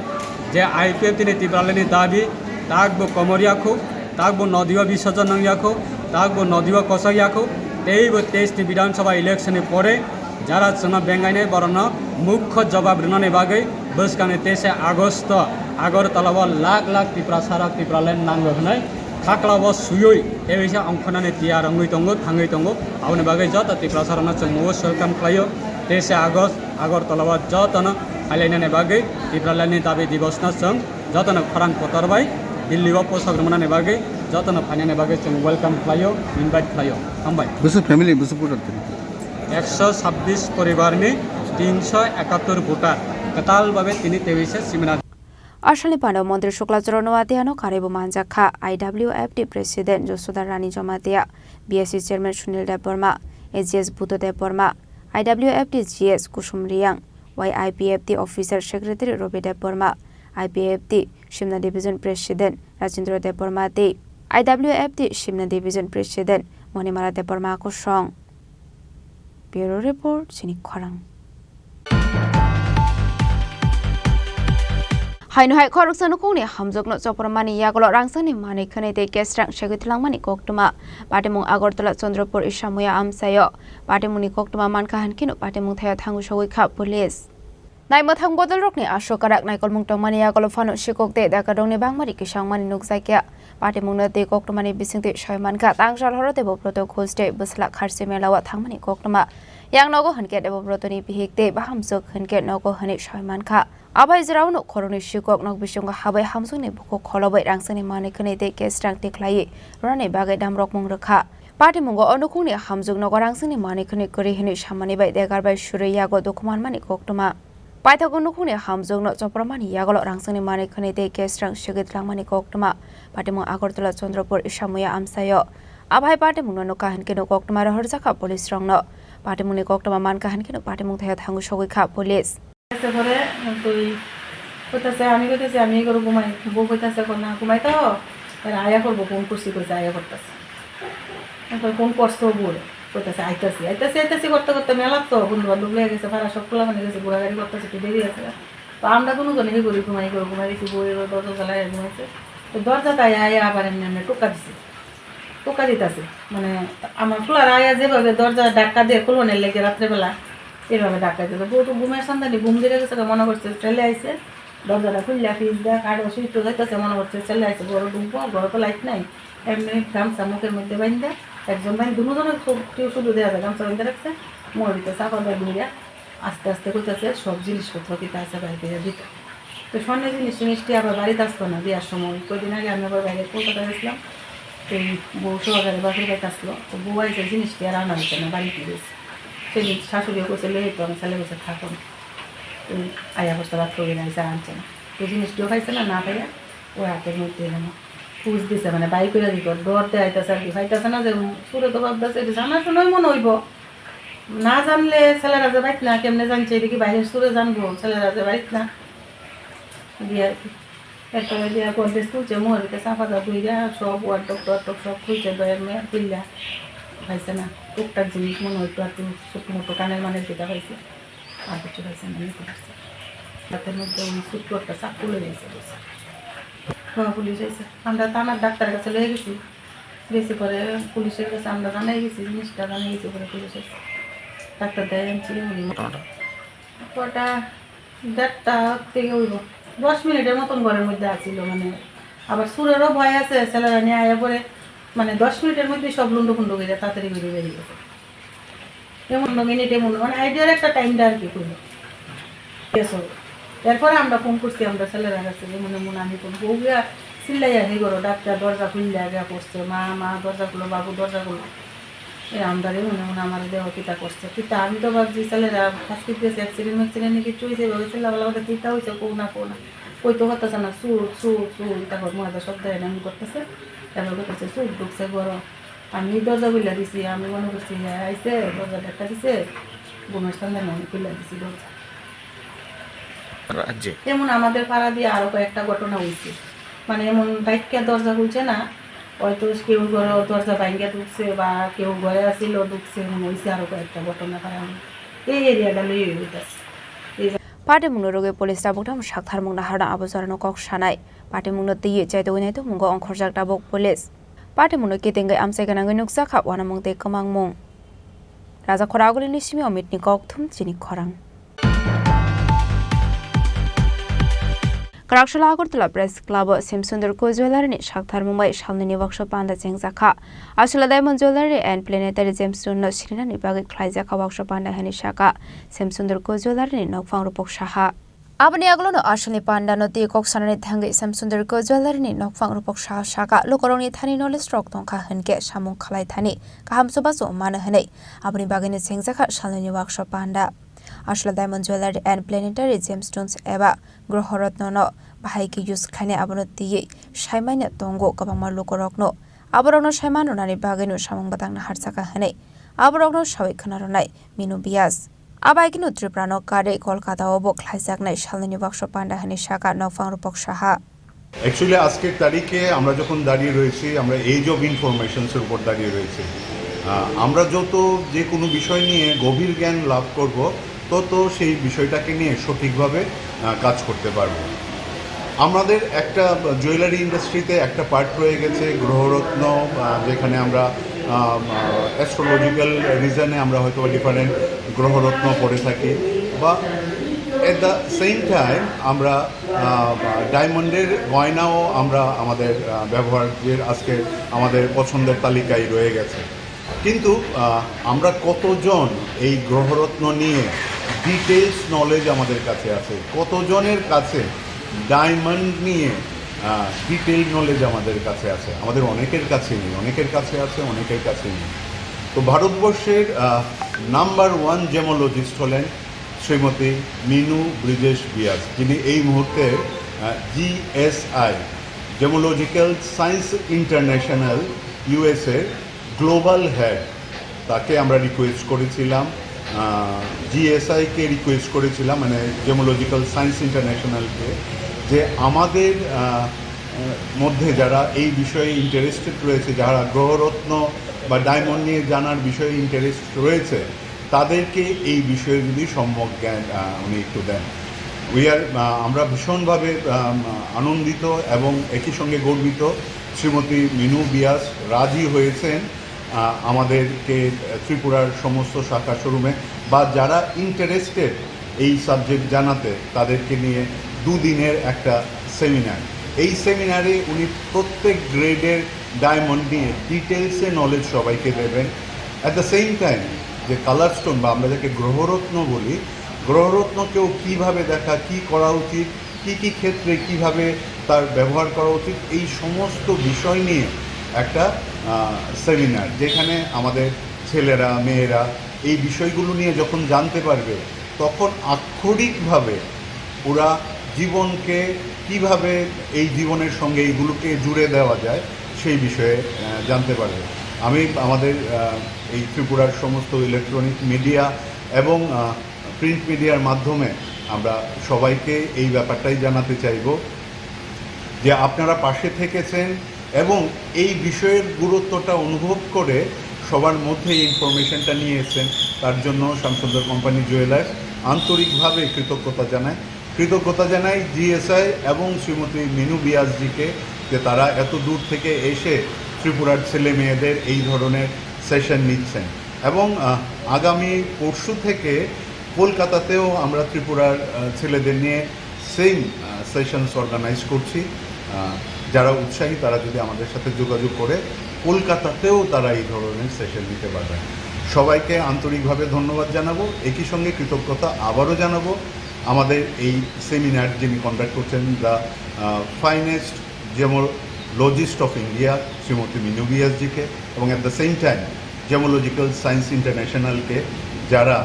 je I P F T ni Tipralandni dabi tak bo komor ya kho, tak bo nodi o bisorjon nang ya kho, tak bo nodi o kochok ya kho, teibo teis ni Bidhan Sabha election ni pore jara chwngno bengainai borokno mukho jobab rwnani bagwi bwskangni teisa Agosto Agartala o lakh lakh Tiprasa rok Tipraland nango hwnwi khaklao swiwi teisa ongkhornani tiyar wngwi tongo, thangwi tongo. Aboni bagwi joto Tiprasa rokno chwng most welcome khlaio. Teisa Agost Agartala o jotono phailainani bagwi Tipralandni dabi divosno chwng jotono khorang kotor bai Delhi o posak rwmani bagwi jotono phainani bagwi chwng welcome khlaio, invite khlaio. Hambai. Bwswk family, bwswk voter tini? Ekso sabbish poribarni tinsho ekattor voter kwtal babe tini teisa seminar. Asalni panda montri Shukla Charan Noatia no karwi bo manjak kha, I W F T president Josoda Rani Jamatia, B S C chairman Sunil Debbarma, A G S Buddha Debbarma, I W F T G S Kusum Reang, Y I P F T officer secretary Robi Debbarma, I P F T Simna division president Rajendra Debbarma tei I W F T Simna division president Monimala Debbarma kosong. Bureau report, chini khorang. Haino hai khoroksa nukhungni hamjwkno chopor mani yagulo rangchakni manwi khwnwi tei kesrang segwi twlangmani koktwma. Patimung Agartala Chandrapur Isamuya amchaio. Patimungni koktwma mankha hinkhe no patimung thaio thangwi sogwi kha police. Naimwthang bodolrokni aswk kwrak naikolmung tongmani yagulo phano sikok tei dakadongni bangmari kisangmani nukjakya. Patimungno tei koktwmani bisingtwi soi mankha, tangsal horo Debobroto Ghosh tei bwsla Kharsi Mela o thangmani koktwma. Yang nogo hinkhe Debobrotoni bihik tei bahamjwk hinkhe nogo hwnwi soi mankha. Abai jwraono khoroknwi sikok nok bisingo habai hamjwkni bukhuk kholobai rangchakni manwi khwnwi tei kesrang tikhlaiwi rwnani bagwi damrokmung rwkha. Patimungo o nukhungni hamjwk nogo rangchakni manwi khwnwi kwrwi hwnwi samani bai degar bai surwi yago dukhu manmani koktwma. Paithago nukhungni hamjwkno chopramani yagulo rangchakni manwi khwnwi tei kesrang segwi twlangmani koktwma. Patimung Agartala Chandrapur Isamuya amchaio. Abo hai patimungno nukha hinkhe no koktwma rohorjakha police rokno. Patimungni koktwma mankha hinkhe no patimung thaio thangwi sogwi kha police. এসে পরে তুই কইতাছে, আমি কইতেছি, "আমি এই ঘরে ঘুমাই।" বউ কইতাছে, "কো না, ঘুমাই তো।" এরা আয়া করবো, ফোন করছি, কইছে আয়া করতেছে। এখন ফোন করছে বউ, কইতাছে, "আইতাছি, আইতাছি, আইতাছি" করতে করতে মেলা তো বন্ধু বান্ধব লয়ে গেছে, ভাড়া সব খোলা মানে গেছে, ঘোরাঘুরি করতেছে, একটু দেরি আছে। তো আমরা কোনো জনে কি করি, ঘুমাই করে ঘুমাই গেছি, বউ এবার দরজা জ্বালায় ঘুমাইছে। তো দরজা তাই আয়া আবার এমনি এমনি টোকা দিছে। টোকা দিতাছে, মানে আমার ফুলার আয়া যেভাবে দরজা ধাক্কা দিয়ে খুলনের লেগে রাত্রেবেলা এইভাবে ধাক্কা দিত। বউ তো ঘুমের সন্ধানে ঘুম ধরে গেছে, মনে করছে ছেলে আইছে, দরজাটা খুললে ফ্রিজ দেখ আর ওষুধ তো যাইতেছে, মনে করছে ছেলে আইছে, ঘরে ঢুকবো, ঘরে তো লাইট নাই, এমনি গামছা মুখের মধ্যে বান্ধা, একজন বান্ধে দুজনের চোখ শুধু দেওয়া যায়, গামছা বান্ধে রাখছে, মুখের ভিতরে চাপা দিয়ে ধরে আস্তে আস্তে কইতাছে সব জিনিসপত্র কিতা আছে বাইরে করে দিতে। তো স্বর্ণের জিনিস টিনিসটি আবার বাড়িতে আসতো না বিয়ার সময়। কয়দিন আগে আমি আবার বাইরে কলকাতা গেছিলাম, তো এই বউ সহকারে বাপের বাড়িতে আসলো, তো বউ আইসে জিনিসটি আর আনা হয়েছে না, বাড়িতে গেছে। সেই শাশুড়িও কইছে, "লই তো আমার ছেলে গেছে থাকো না।" তো আয়া বসতে রাত করে আইসে আনছে না। তো জিনিসটিও খাইছে না, না খাইয়া ওই হাতের মধ্যে এলো না। খুঁজ দিছে, মানে বাই করে দিত, ডর দেয় আইতাছে আর কি, খাইতাছে না যে চুরে তো ভাবতেছে, এটা জানার সময় মনে হইব। না জানলে ছেলেরা যে বাইত না, কেমনে জানছে? এটা কি বাইরের সুরে জানবো ছেলেরা যে বাইত না? দিয়ে আর কি। এরপরে দিয়ে গডরেজ খুলছে, মুখের ভিতরে চাপা দা ধুইরা সব ওয়ার্ডরোব টোয়ার্ডরোব সব খুলছে, ডয়ের মেয়ার খুললা। পাইছে না, টুকটাক জিনিস মনে হয় একটু একটু ছোট্ট মোটো কানের মানের যেটা হয়েছে, আর কিছু হয়েছে না, নিতে পারছে। হাতের মধ্যে ওই ছোট্ট একটা চাকু লেগে গেছে, বলছে। হ্যাঁ, পুলিশ এসে আমরা থানার ডাক্তারের কাছে লয়ে গেছি। গেছি পরে পুলিশের কাছে আমরা জানাই গেছি, জিনিসটা জানাই গেছি, পরে পুলিশ এসে ডাক্তার দেয় আনছি, উনি ঘটনাটা? কটা দেড়টা থেকে হইব, দশ মিনিটের মতন ঘরের মধ্যে আছিল। মানে আবার সুরেরও ভয় আছে, ছেলেরা নিয়ে আয়া পরে মানে দশ মিনিটের মধ্যে সব লুন্ডু ফুন্ডু করে তাড়াতাড়ি বেরিয়ে বেরিয়ে গেছে। এমন মিনিট এমন মানে আইডিয়ার একটা টাইম দেয় আর কি করলো। গেছো। এরপরে আমরা ফোন করছি আমরা ছেলেরা কাছে, যে মনে মনে আমি ফোন বউ গিয়া চিল্লাইয়া হে করো, ডাক্তার দরজা খুললে আগে করছে, "মা, মা, দরজা খুলো, বাবু, দরজা খুলো।" এ আমদারে মনে মনে আমার দেহ কিতা করছে, কিতা আমি তো ভাবছি ছেলেরা ফার্স্ট গেছে, অ্যাক্সিডেন্ট ম্যাক্সিডেন্ট নাকি চুইছে, ভাবে চিল্লা বলা কথা কিতা হয়েছে, কো না, কো না। কই তো কথা না, চুর, চুর, চুর, তারপর মনে শব্দ হয় না, আমি করতেছে, তারপর করতেছে, চুর ঢুকছে ঘরো। আমি দরজা খুলে দিছি, আমি মনে করছি, "হ্যাঁ, আইছে, দরজা ধাক্কা দিছে, ঘুমের সন্ধানে আমি খুলে দিছি দরজা।" রাজ্যে। তেমন আমাদের পাড়া দিয়ে আরো কয়েকটা ঘটনা হয়েছে, মানে এমন ডাইক্কা দরজা খুলছে না, হয়তো কেউ ঘরে দরজা ভাঙ্গিয়া ঢুকছে বা কেউ ঘরে আসিল ঢুকছে, এমন হয়েছে আরো কয়েকটা ঘটনা। কারণ এই এরিয়াটা লইয়া হইতেছে। Patimungno rwgwi police tabuk tamo saktharmung naharno abo jorano kok sanai. Patimungno twiwi chaitugwi naitukmungo ongkhorjak tabuk police. Patimungno kitingwi amchai gwnangwi nukjakha uanamung tei kwmangmung. Raja Khoragulini simi Omitni kokthum chini khorang. Kwraksala Agartala Press Club o Semsundar Co Jewellery ni saktharmung bai salnwini workshop panda chengjakha. Aswla Diamond Jewellery and Planetary Gemstones no sirinani bagwi khlaijakha workshop panda hwnwi saka Semsundar Co Jewellery ni nokphang Rupok Saha. Aboni aglono aswlni pandano twi kok sanani thangwi Semsundar Co Jewellery ni nokphang Rupok Saha saka, lukurokni thani knowledge rok tongkha hwnkhe samung khlai thani kaham chubachu mano hwnwi. Aboni bagwino chengjakha salnwini workshop panda. Aswla Diamond Jewellery and Planetary Gemstones eba Groho Rotno no bahai khe use khlainai, abono twiwi saimanya tongo kwbangma lukurokno. Aborokno saiman rwnani bagwino samung bwtang naharjaka hwnwi aborokno sawi khwna rwnai Minu Bias. Abaikeno Tripura no karwi Kolkata o bo khlaijaknai salnwini workshop panda hwnwi saka nokphang Rupok Saha. Actually, আজকের তারিখে আমরা যখন দাঁড়িয়ে রয়েছি, আমরা age of ইনফরমেশনসের উপর দাঁড়িয়ে রয়েছি। আহ, আমরা যত যে কোনো বিষয় নিয়ে গভীর জ্ঞান লাভ করব, তত সেই বিষয়টাকে নিয়ে সঠিকভাবে, আহ, কাজ করতে পারব। আমাদের একটা জুয়েলারি ইন্ডাস্ট্রিতে একটা পার্ট রয়ে গেছে গ্রহরত্ন, আহ, যেখানে আমরা, আহ, অ্যাস্ট্রোলজিক্যাল রিজনে আমরা হয়তো ডিফারেন্ট গ্রহরত্ন পরে থাকি, বা at the same time আমরা, আহ, ডায়মন্ডের গয়নাও আমরা আমাদের, আহ, ব্যবহার্যের আজকে আমাদের পছন্দের তালিকায় রয়ে গেছে। কিন্তু, আহ, আমরা কতজন এই গ্রহরত্ন নিয়ে ডিটেলস নলেজ আমাদের কাছে আছে, কতজনের কাছে ডায়মন্ড নিয়ে, আহ, ডিটেইল নলেজ আমাদের কাছে আছে? আমাদের অনেকের কাছে নেই, অনেকের কাছে আছে, অনেকের কাছে নেই। তো ভারতবর্ষের, আহ, নাম্বার ওয়ান জেমোলজিস্ট হলেন শ্রীমতী মিনু ব্রিজেশ বিয়াস, যিনি এই মুহূর্তে, আহ, জিএসআই, জেমোলজিক্যাল সায়েন্স ইন্টারন্যাশনাল, ইউএসএর গ্লোবাল হেড। তাকে আমরা রিকোয়েস্ট করেছিলাম, আহ, জিএসআইকে রিকোয়েস্ট করেছিলাম, মানে জেমোলজিক্যাল সায়েন্স ইন্টারন্যাশনালকে, যে আমাদের, আহ, মধ্যে যারা এই বিষয়ে ইন্টারেস্টেড রয়েছে, যারা গ্রহরত্ন বা ডায়মন্ড নিয়ে জানার বিষয়ে ইন্টারেস্ট রয়েছে, তাদেরকে এই বিষয়ে যদি সম্যক জ্ঞান, আহ, উনি একটু দেন। উই আর আমরা ভীষণভাবে আম, আনন্দিত এবং একই সঙ্গে গর্বিত। শ্রীমতী মিনু বিয়াস রাজি হয়েছেন আহ, আমাদেরকে ত্রিপুরার সমস্ত শাখা শোরুমে বা যারা ইন্টারেস্টেড এই সাবজেক্ট জানাতে, তাদেরকে নিয়ে দুদিনের একটা সেমিনার। এই সেমিনারে উনি প্রত্যেক গ্রেডের ডায়মন্ড নিয়ে ডিটেলসে নলেজ সবাইকে দেবেন। অ্যাট দ্য সেম টাইম, যে কালার স্টোন বা আমরা যাকে গ্রহরত্ন বলি, গ্রহরত্নকেও কীভাবে দেখা, কী করা উচিত, কী কী ক্ষেত্রে কীভাবে তার ব্যবহার করা উচিত, এই সমস্ত বিষয় নিয়ে একটা সেমিনার, যেখানে আমাদের ছেলেরা, মেয়েরা এই বিষয়গুলো নিয়ে যখন জানতে পারবে, তখন আক্ষরিকভাবে ওরা জীবনকে কীভাবে, এই জীবনের সঙ্গে এইগুলোকে জুড়ে দেওয়া যায়, সেই বিষয়ে আহ, জানতে পারবে। আমি আমাদের আহ, এই ত্রিপুরার সমস্ত ইলেকট্রনিক মিডিয়া এবং প্রিন্ট মিডিয়ার মাধ্যমে আমরা সবাইকে এই ব্যাপারটাই জানাতে চাইব যে আপনারা পাশে থেকেছেন এবং এই বিষয়ের গুরুত্বটা অনুভব করে সবার মধ্যে এই ইনফরমেশনটা নিয়ে এসেছেন। তার জন্য শ্যামসুন্দর কোম্পানি জুয়েলার্স আন্তরিকভাবে কৃতজ্ঞতা জানায়। কৃতজ্ঞতা জানাই জিএসআই এবং শ্রীমতী মিনু বিয়াসজিকে, যে তারা এত দূর থেকে এসে ত্রিপুরার ছেলে মেয়েদের এই ধরনের সেশন নিচ্ছেন। এবং আহ, আগামী পরশু থেকে কলকাতাতেও আমরা ত্রিপুরার আহ, ছেলেদের নিয়ে সেম সেশনস অর্গানাইজ করছি। আহ, যারা উৎসাহী, তারা যদি আমাদের সাথে যোগাযোগ করে, কলকাতাতেও তারা এই ধরনের সেশন নিতে পারবেন। সবাইকে আন্তরিকভাবে ধন্যবাদ জানাবো। একই সঙ্গে কৃতজ্ঞতা আবারও জানাবো আমাদের এই সেমিনার যিনি কন্ডাক্ট করছেন, the finest gemologist of India, Shrimati Minu বিয়াসজিকে, এবং at the same time gemological science ইন্টারন্যাশনালকে, যারা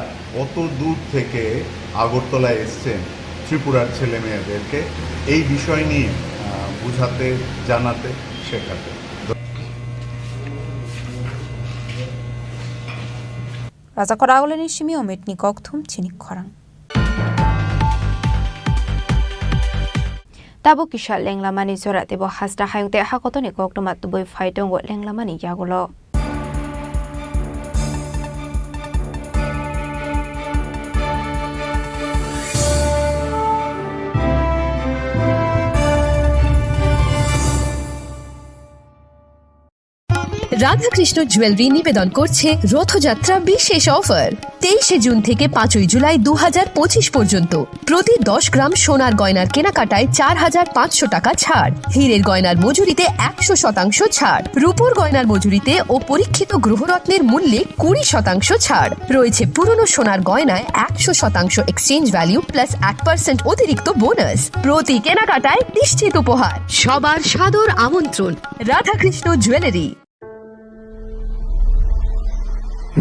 অত দূর থেকে আগরতলায় এসছেন ত্রিপুরার ছেলে মেয়েদেরকে এই বিষয় নিয়ে আহ, বুঝাতে, জানাতে, শেখাতে। Rajakor Agulini simi Ometni kokthum chini khorang. Tabuk kisa lenglamani jora teibo hasta hayung tei hakotoni koktwma tubui phai tongo lenglamani yagulo. Radhakrishna jewellery নিবেদন করছে রথযাত্রা বিশেষ অফার। তেইশে জুন থেকে পাঁচই জুলাই দু হাজার পঁচিশ পর্যন্ত প্রতি দশ গ্রাম সোনার গয়নার কেনাকাটায় চার হাজার পাঁচশো টাকা ছাড়, হীরের গয়নার মজুরিতে একশো শতাংশ ছাড়, রূপোর গয়নার মজুরিতে ও পরীক্ষিত গ্রহরত্নের মূল্যে কুড়ি শতাংশ ছাড় রয়েছে। পুরনো সোনার গয়নায় একশো শতাংশ এক্সচেঞ্জ ভ্যালু প্লাস এক পার্সেন্ট অতিরিক্ত বোনাস। প্রতি কেনাকাটায় নিশ্চিত উপহার। সবার সাদর আমন্ত্রণ Radhakrishna jewellery.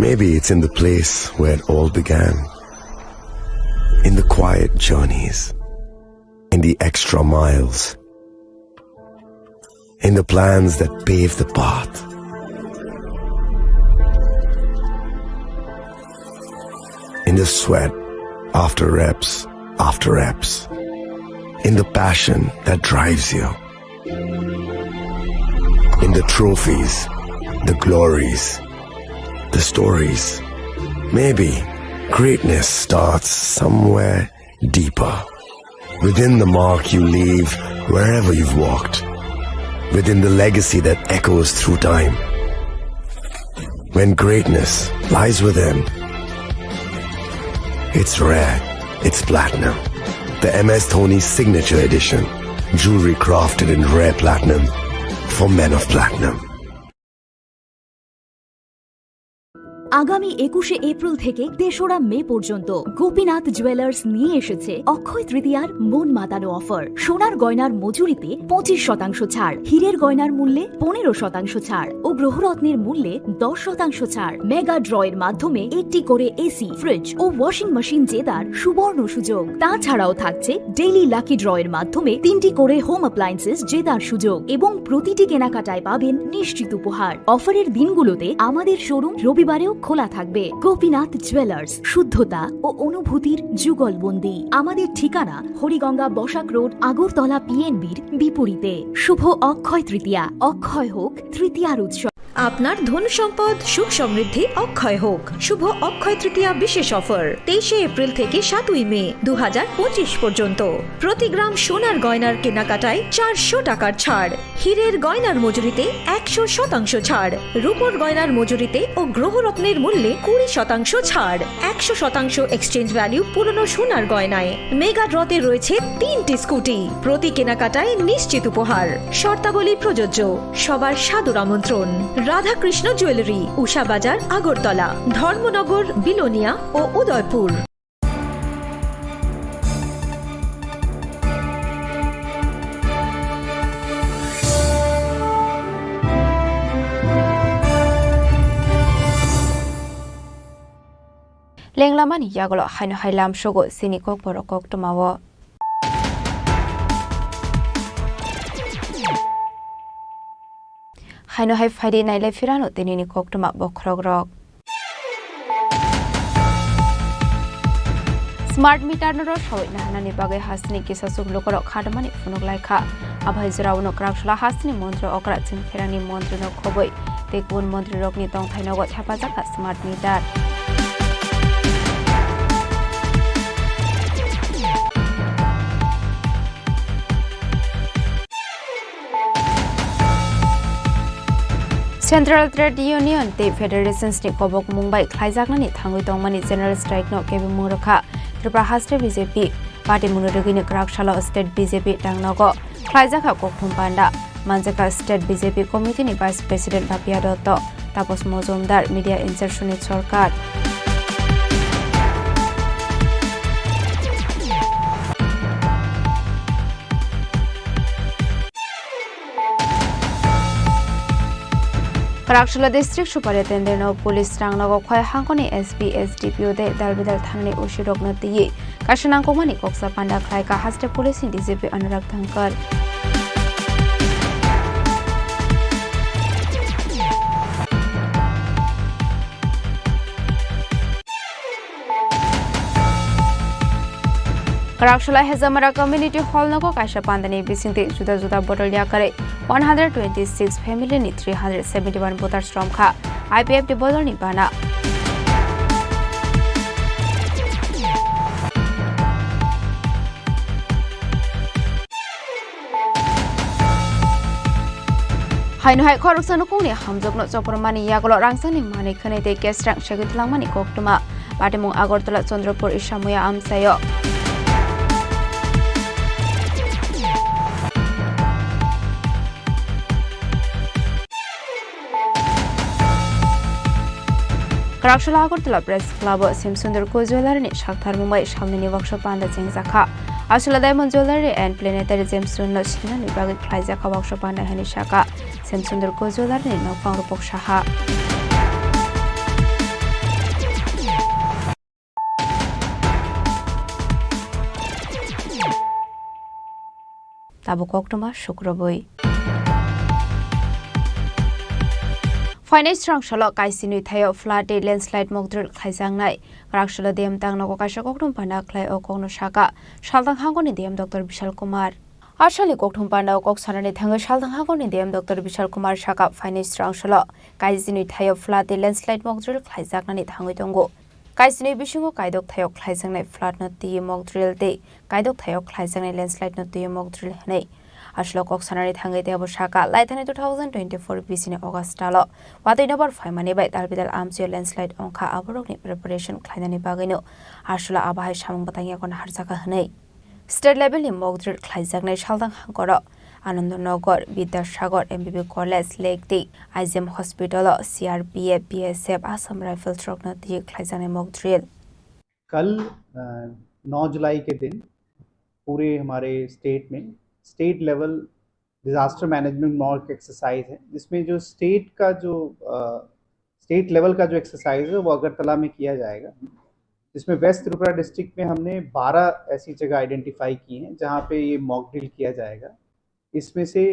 Maybe it's in the place where it all began. In the quiet journeys, in the extra miles, in the plans that pave the path, in the sweat after reps after reps, in the passion that drives you. In the trophies, the glories, the stories. Maybe greatness starts somewhere deeper. Within the mark you leave wherever you've walked. Within the legacy that echoes through time. When greatness lies within, it's rare, it's platinum. The M S Dhoni Signature Edition. Jewelry crafted in rare platinum for men of platinum. আগামী একুশে এপ্রিল থেকে তেসরা মে পর্যন্ত গোপীনাথ জুয়েলার্স নিয়ে এসেছে অক্ষয় তৃতীয়ার মন মাতানো অফার। সোনার গয়নার মজুরিতে পঁচিশ শতাংশ ছাড়, হীরের গয়নার মূল্যে পনেরো শতাংশ ছাড় ও গ্রহরত্নের মূল্যে দশ শতাংশ ছাড়। মেগা ড্রয়ের মাধ্যমে একটি করে এসি, ফ্রিজ ও ওয়াশিং মেশিন জেতার সুবর্ণ সুযোগ। তাছাড়াও থাকছে ডেইলি লাকি ড্রয়ের মাধ্যমে তিনটি করে হোম অ্যাপ্লায়েন্সেস জেতার সুযোগ এবং প্রতিটি কেনাকাটায় পাবেন নিশ্চিত উপহার। অফারের দিনগুলোতে আমাদের শোরুম রবিবারেও খোলা থাকবে। গোপীনাথ জুয়েলার্স, শুদ্ধতা ও অনুভূতির যুগলবন্দি। আমাদের ঠিকানা হরিগঙ্গা বসাক রোড, আগরতলা পিএনবির বিপরীতে। শুভ অক্ষয় তৃতীয়া, অক্ষয় হোক তৃতীয়ার উৎসব। আপনার ধন সম্পদ সুখ সমৃদ্ধি অক্ষয় হোক। শুভ অক্ষয় তৃতীয়া বিশেষ অফার তেইশে এপ্রিল থেকে সাতই মে দু হাজার পঁচিশ পর্যন্ত। প্রতি গ্রাম সোনার গয়নার কেনাকাটায় চারশো টাকার ছাড়, হীরের গয়নার মজুরিতে একশো শতাংশ ছাড়, রূপোর গয়নার মজুরিতে ও গ্রহরত্নের মূল্যে কুড়ি শতাংশ ছাড়, একশো শতাংশ এক্সচেঞ্জ ভ্যালু পুরনো সোনার গয়নায়। মেগা ড্রতে রয়েছে তিনটি স্কুটি, প্রতি কেনাকাটায় নিশ্চিত উপহার। শর্তাবলী প্রযোজ্য। সবার সাদর আমন্ত্রণ। রাধাকৃষ্ণ জুয়েলারি, উষা বাজার, আগরতলা, ধর্মনগর, বিলোনিয়া ও Udaipur. Lenglamani yagulo haino hai lamsogo chini kokborok koktwmao. Haino hai phaidi nailai phirano tinini koktwma bokhorokrok. Smart meter no rw sawui nahanani bagwi hasteni kisasuk lukurok khatamani phunuk laikha. Abai jorao no kwraksala hasteni montri okra chini pherangni montri no khobwi tei kubun montrirokni tongthai nogo thepajak kha smart meter. Central Trade Union tei Federations ni kobok mung bai khlaijaknani thangwi tongmani General Strike no kebengmung rwkha Tripura haste B J P. Party mungni rwgwini kwrak salo state B J P tangnogo khlaijakha kokthum panda. Manjakha state B J P committee ni vice president Bapia Dotto, Tapos Mojumdar, media in charge Sunil Sarkar. Kwraksula district superintendent no police rang nogo khoi hangkoni S P, S D P O tei dalbidal thanani O C rokno twiwi kaisa nangkukmani koksa panda khlai ka haste police ni D G P Anurag Dhankar. Kwraksula Hejamara Community Hall nogo kaisa pandani bisingtwi juda juda bodol yakarwi one hundred twenty-six family ni three hundred seventy-one voters romkha I P F T bodolni bana. Haino hai khoroksa nukungni hamjokno choprwmani yagulo rangchakni manwi khwnwi tei kesrang segwi twlangmani koktwma. Patimung Agartala Chandrapur Isamuya amchaio. Kwraksula Agartala Press Club o Semsundar Co Jewellery ni saktharmung bai salnini baksa panda chengjakha. Asula Diamond Jewellery and Planetary Gemstone no sinani bagwi khlaijakha baksa panda hwnwi sakha Semsundar Co Jewellery ni nokphang Rupok Saha. Tabuk koktwma sukrubwi. Phainai srang salo kaisini thaio flood tei landslide mock drill khlaijaknai. Kwraksalo D M tang nogo kaisa koktwma panda khlai o kokno sakha Salthang hangkoni D M Doctor Bishal Kumar. Asalni koktwma panda o kok sanani thangwi Salthang hangkoni D M Doctor Bishal Kumar sakha phainai srang salo kaisini thaio flood tei landslide mock drill khlaijaknani thangwi tongo. Kaisini bisingo kaidok thaio khlaijaknai flood no twiwi mock drill tei kaidok thaio khlaijaknai landslide no twiwi mock drill hwnwi. Aswlo kok sanani thangwi teibo sakha, laithani two thousand twenty-four bisini August talo watwi nobar phaimani bai dalbidal amchaio landslide wngkha, aborokni preparation khlainani bagwino aswlo abo hai samung bwtang yago naharjakha hwnwi. State level ni mock drill khlaijaknai Salthang hangkoro Anandanagar, Bidyasagar, M B B College, Lake tei I G M Hospital o C R P F, B S F, Assam Rifles rokno twi khlaijaknai mock drill. कल, अ, नौ जुलाई के दिन पूरे हमारे स्टेट में state level disaster management mock exercise है, जिसमें जो स्टेट का जो, अ, स्टेट लेवल का जो एक्सरसाइज है, वो अगरतला में किया जाएगा, जिसमें वेस्ट त्रिपुरा डिस्ट्रिक्ट में हमने बारह ऐसी जगह आइडेंटिफाई की हैं, जहाँ पे ये मॉक ड्रिल किया जाएगा। इसमें से,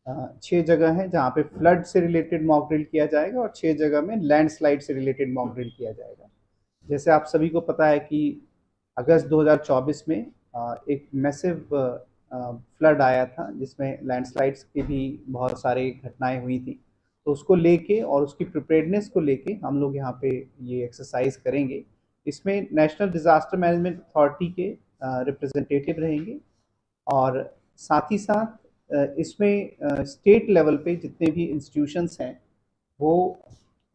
अ, छः जगह हैं, जहाँ पे फ्लड से रिलेटेड मॉक ड्रिल किया जाएगा और छः जगह में लैंडस्लाइड से रिलेटेड मॉक ड्रिल किया जाएगा। जैसे आप सभी को पता है कि अगस्त दो हज़ार चौबीस में, अ, एक मैसिव, अ, अ, फ्लड आया था, जिसमें लैंडस्लाइड्स की भी बहुत सारी घटनाएं हुई थी। तो उसको लेके और उसकी प्रिपेयर्डनेस को लेके हम लोग यहाँ पे ये एक्सरसाइज करेंगे। इसमें नेशनल डिजास्टर मैनेजमेंट अथॉरिटी के रिप्रेजेंटेटिव रहेंगे और साथ ही साथ अ, इसमें स्टेट लेवल पे जितने भी इंस्टीट्यूशंस हैं वो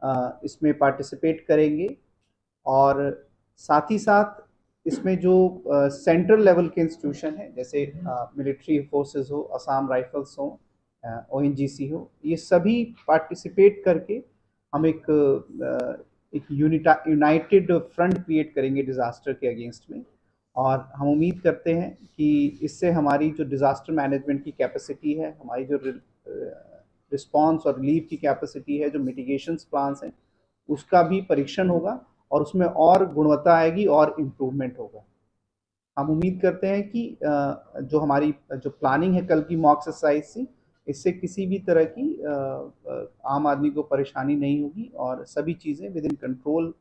अ, इसमें पार्टिसिपेट करेंगे और साथ ही साथ इसमें जो सेंट्रल लेवल के इंस्टीट्यूशन है, जैसे मिलिट्री फोर्सेस हो, असम राइफल्स हो, ओ हो, ये सभी पार्टिसिपेट करके हम एक अ, एक यूनिटा यूनाइटेड फ्रंट क्रिएट करेंगे डिजास्टर के अगेंस्ट में। और हम उम्मीद करते हैं कि इससे हमारी जो डिजास्टर मैनेजमेंट की कैपेसिटी है, हमारी जो रिस्पॉन्स और रिलीफ की कैपेसिटी है, जो मिटिगेशन प्लान्स हैं, उसका भी परीक्षण होगा और उसमें और गुणवत्ता आएगी और इम्प्रूवमेंट होगा। हम उम्मीद करते हैं कि अ, जो हमारी जो प्लानिंग है कल की मॉक एक्सरसाइज से, इससे किसी भी तरह की अ, अ, आम आदमी को परेशानी नहीं होगी और सभी चीज़ें विद इन कंट्रोल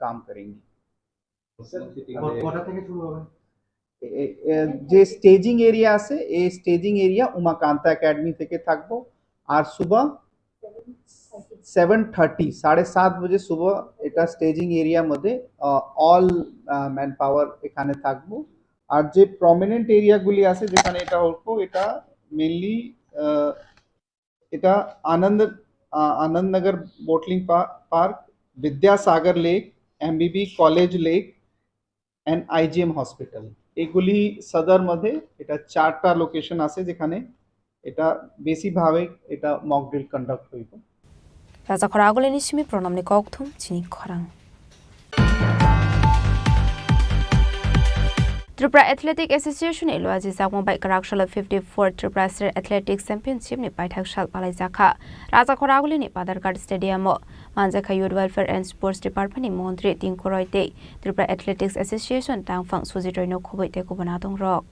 काम करेंगी। কটা থেকে শুরু হবে? এ- এ- যে স্টেজিং এরিয়া আছে, এই স্টেজিং এরিয়া উমাকান্তা একাডেমি থেকে থাকবো। আর সুবহ সেভেন থার্টি, সাড়ে সাত বাজে সুবহ এটা স্টেজিং এরিয়ার মধ্যে অল ম্যান পাওয়ার এখানে থাকবো। আর যে প্রমিনেন্ট এরিয়াগুলি আছে যেখানে এটা হতো, এটা মেনলি এটা আনন্দ আহ, Anandanagar bottling park, Vidyasagar lake, MBB college lake and IGM hospital. এগুলি সদর মধ্যে এটা চারটা লোকেশন আছে যেখানে এটা বেশিভাবে এটা মক ড্রিল কন্ডাক্ট হইব। Raja khoragulini simi pronamni kokthum chini khorang. Tripura Athletic Association ni luaji jakma bai kwrak salo fifty four Tripura State Athletics Championship ni paithak sal palaijakha. Raja khoragulini Padarghat Stadium o manjakha Youth Welfare and Sports Department ni montri Tinku Roy tei Tripura Athletics Association tangphang Sujit Roy no khoboi tei kubun adong rok.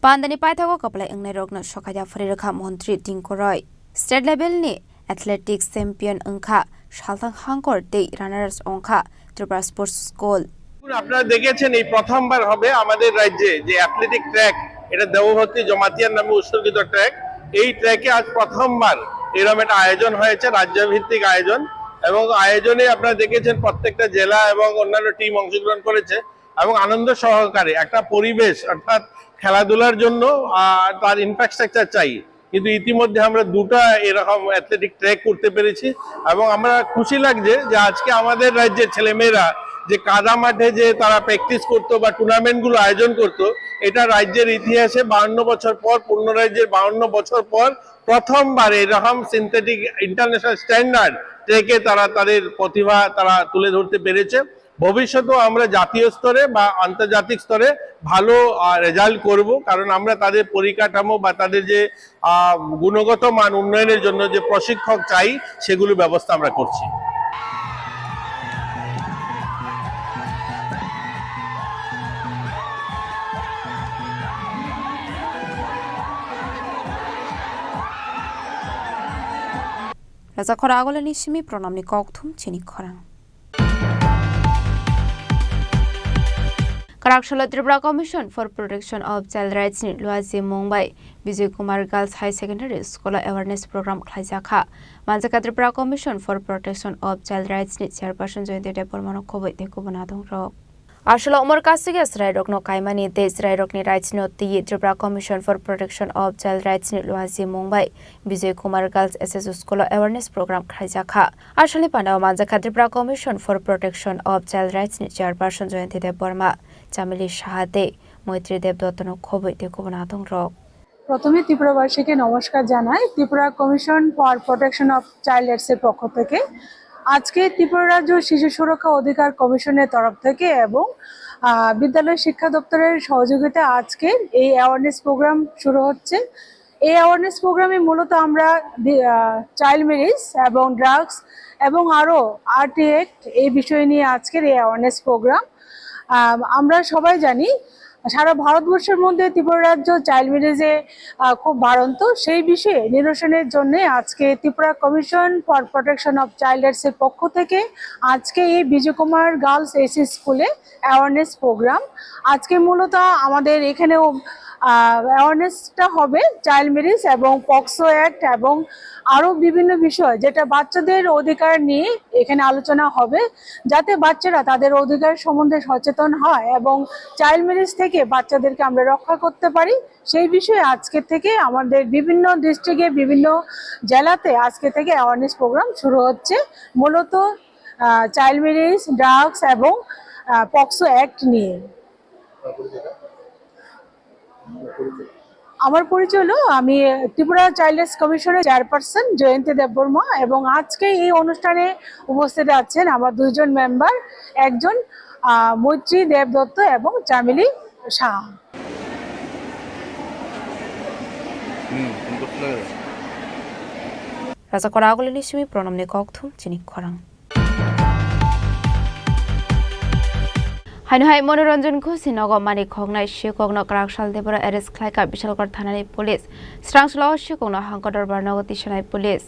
Pandani paithago kwplai wngnairokno sokaida phwrwi rwkha Montri Tinku Roy. State level ni athletics champion wngkha Salthang Hangkor tei runners wngkha Tripura Sports School. আপনারা দেখেছেন, এই প্রথমবার হবে আমাদের রাজ্যে যে athletic track, এটা দেবভর্তি জমাতিয়ার নামে উৎসর্গিত ট্র্যাক। এই ট্র্যাকে আজ প্রথমবার এরকম একটা আয়োজন হয়েছে, রাজ্যভিত্তিক আয়োজন। এবং আয়োজনে আপনারা দেখেছেন, প্রত্যেকটা জেলা এবং অন্যান্য টিম অংশগ্রহণ করেছে এবং আনন্দ সহকারে একটা পরিবেশ, অর্থাৎ খেলাধুলার জন্য আহ, তার ইনফ্রাস্ট্রাকচার চাই, কিন্তু ইতিমধ্যে আমরা দুটা এরকম অ্যাথলেটিক ট্র্যাক করতে পেরেছি। এবং আমরা খুশি লাগছে যে আজকে আমাদের রাজ্যের ছেলেমেয়েরা যে কাদা মাঠে যে তারা প্র্যাকটিস করতো বা টুর্নামেন্টগুলো আয়োজন করতো, এটা রাজ্যের ইতিহাসে বাহান্ন বছর পর, পূর্ণ রাজ্যের বাহান্ন বছর পর প্রথমবার এরকম সিনথেটিক ইন্টারন্যাশনাল স্ট্যান্ডার্ড ট্র্যাকে তারা তাদের প্রতিভা তারা তুলে ধরতে পেরেছে। ভবিষ্যতেও আমরা জাতীয় স্তরে বা আন্তর্জাতিক স্তরে ভালো রেজাল্ট করব, কারণ আমরা তাদের পরিকাঠামো বা তাদের যে আহ, গুণগত মান উন্নয়নের জন্য যে প্রশিক্ষক চাই, সেগুলো ব্যবস্থা আমরা করছি। Raja khoragulini simi pronamni kokthum chini khorang. Kwraksalo Tripura Commission for Protection of Child Rights ni luaji mung bai Bijoy Kumar Girls High Secondary School o awareness program khlaijakha. Manjakha Tripura Commission for Protection of Child Rights ni chairperson Jayanti Debbarma no khoboi tei kubun adong rok. Aswla umor kasige chwrairokno kaimani tei chwrairokni rights no twiwi Tripura Commission for Protection of Child Rights ni luaji mung bai Bijoy Kumar Girls S S School o awareness program khlaijakha. Aswlni pandao manjakha Tripura Commission for Protection of Child Rights ni chairperson Jayanti Debbarma, Chamili Saha tei Moitri Debdotto no khoboi tei kubun adong rok. প্রথমে ত্রিপুরাবাসীকে নমস্কার জানাই Tripura commission for protection of child rights এর পক্ষ থেকে। আজকে ত্রিপুরা রাজ্য শিশু সুরক্ষা অধিকার কমিশনের তরফ থেকে এবং আহ, বিদ্যালয় শিক্ষা দপ্তরের সহযোগিতায় আজকে এই অ্যাওয়ারনেস প্রোগ্রাম শুরু হচ্ছে। এই অ্যাওয়ারনেস প্রোগ্রামে মূলত আমরা চাইল্ড ম্যারেজ এবং ড্রাগস এবং আরও আরটি অ্যাক্ট এই বিষয় নিয়ে আজকের এই অ্যাওয়ারনেস প্রোগ্রাম। আমরা সবাই জানি সারা ভারতবর্ষের মধ্যে ত্রিপুরা রাজ্য চাইল্ড ম্যারেজে আহ, খুব বাড়ন্ত। সেই বিষয়ে নিরসনের জন্য আজকে Tripura commission for protection of child rights এর পক্ষ থেকে আজকে এই বিজয় কুমার গার্লস এসি স্কুলে অ্যাওয়ারনেস প্রোগ্রাম। আজকে মূলত আমাদের এখানেও অ্যাওয়ারনেসটা হবে চাইল্ড ম্যারেজ এবং পক্সো অ্যাক্ট এবং আরও বিভিন্ন বিষয়, যেটা বাচ্চাদের অধিকার নিয়ে এখানে আলোচনা হবে, যাতে বাচ্চারা তাদের অধিকার সম্বন্ধে সচেতন হয় এবং চাইল্ড ম্যারেজ থেকে বাচ্চাদেরকে আমরা রক্ষা করতে পারি। সেই বিষয়ে আজকে থেকে আমাদের বিভিন্ন ডিস্ট্রিক্টে, বিভিন্ন জেলাতে আজকে থেকে অ্যাওয়ারনেস প্রোগ্রাম শুরু হচ্ছে। মূলত চাইল্ড ম্যারেজ, ড্রাগস এবং পক্সো অ্যাক্ট নিয়ে। আমার পরিচয় হলো, আমি ত্রিপুরা চাইল্ড রাইটস কমিশনের চেয়ারপারসন জয়ন্তী দেববর্মা, এবং আজকে এই অনুষ্ঠানে উপস্থিত আছেন আমার দুইজন মেম্বার, একজন আহ, মৈত্রী দেবদত্ত এবং চামেলি Shah. Raja Kora Agulini simi pronomni kokthum chini khorang. Haino hai Monoranjan Ghosh ni nogo mani khoknai sikokno Kwraksal Debora arrest khlaikha Bishalgarh thanani police. Srangchwlao sikokno hangko dorbar nogo tisanai police.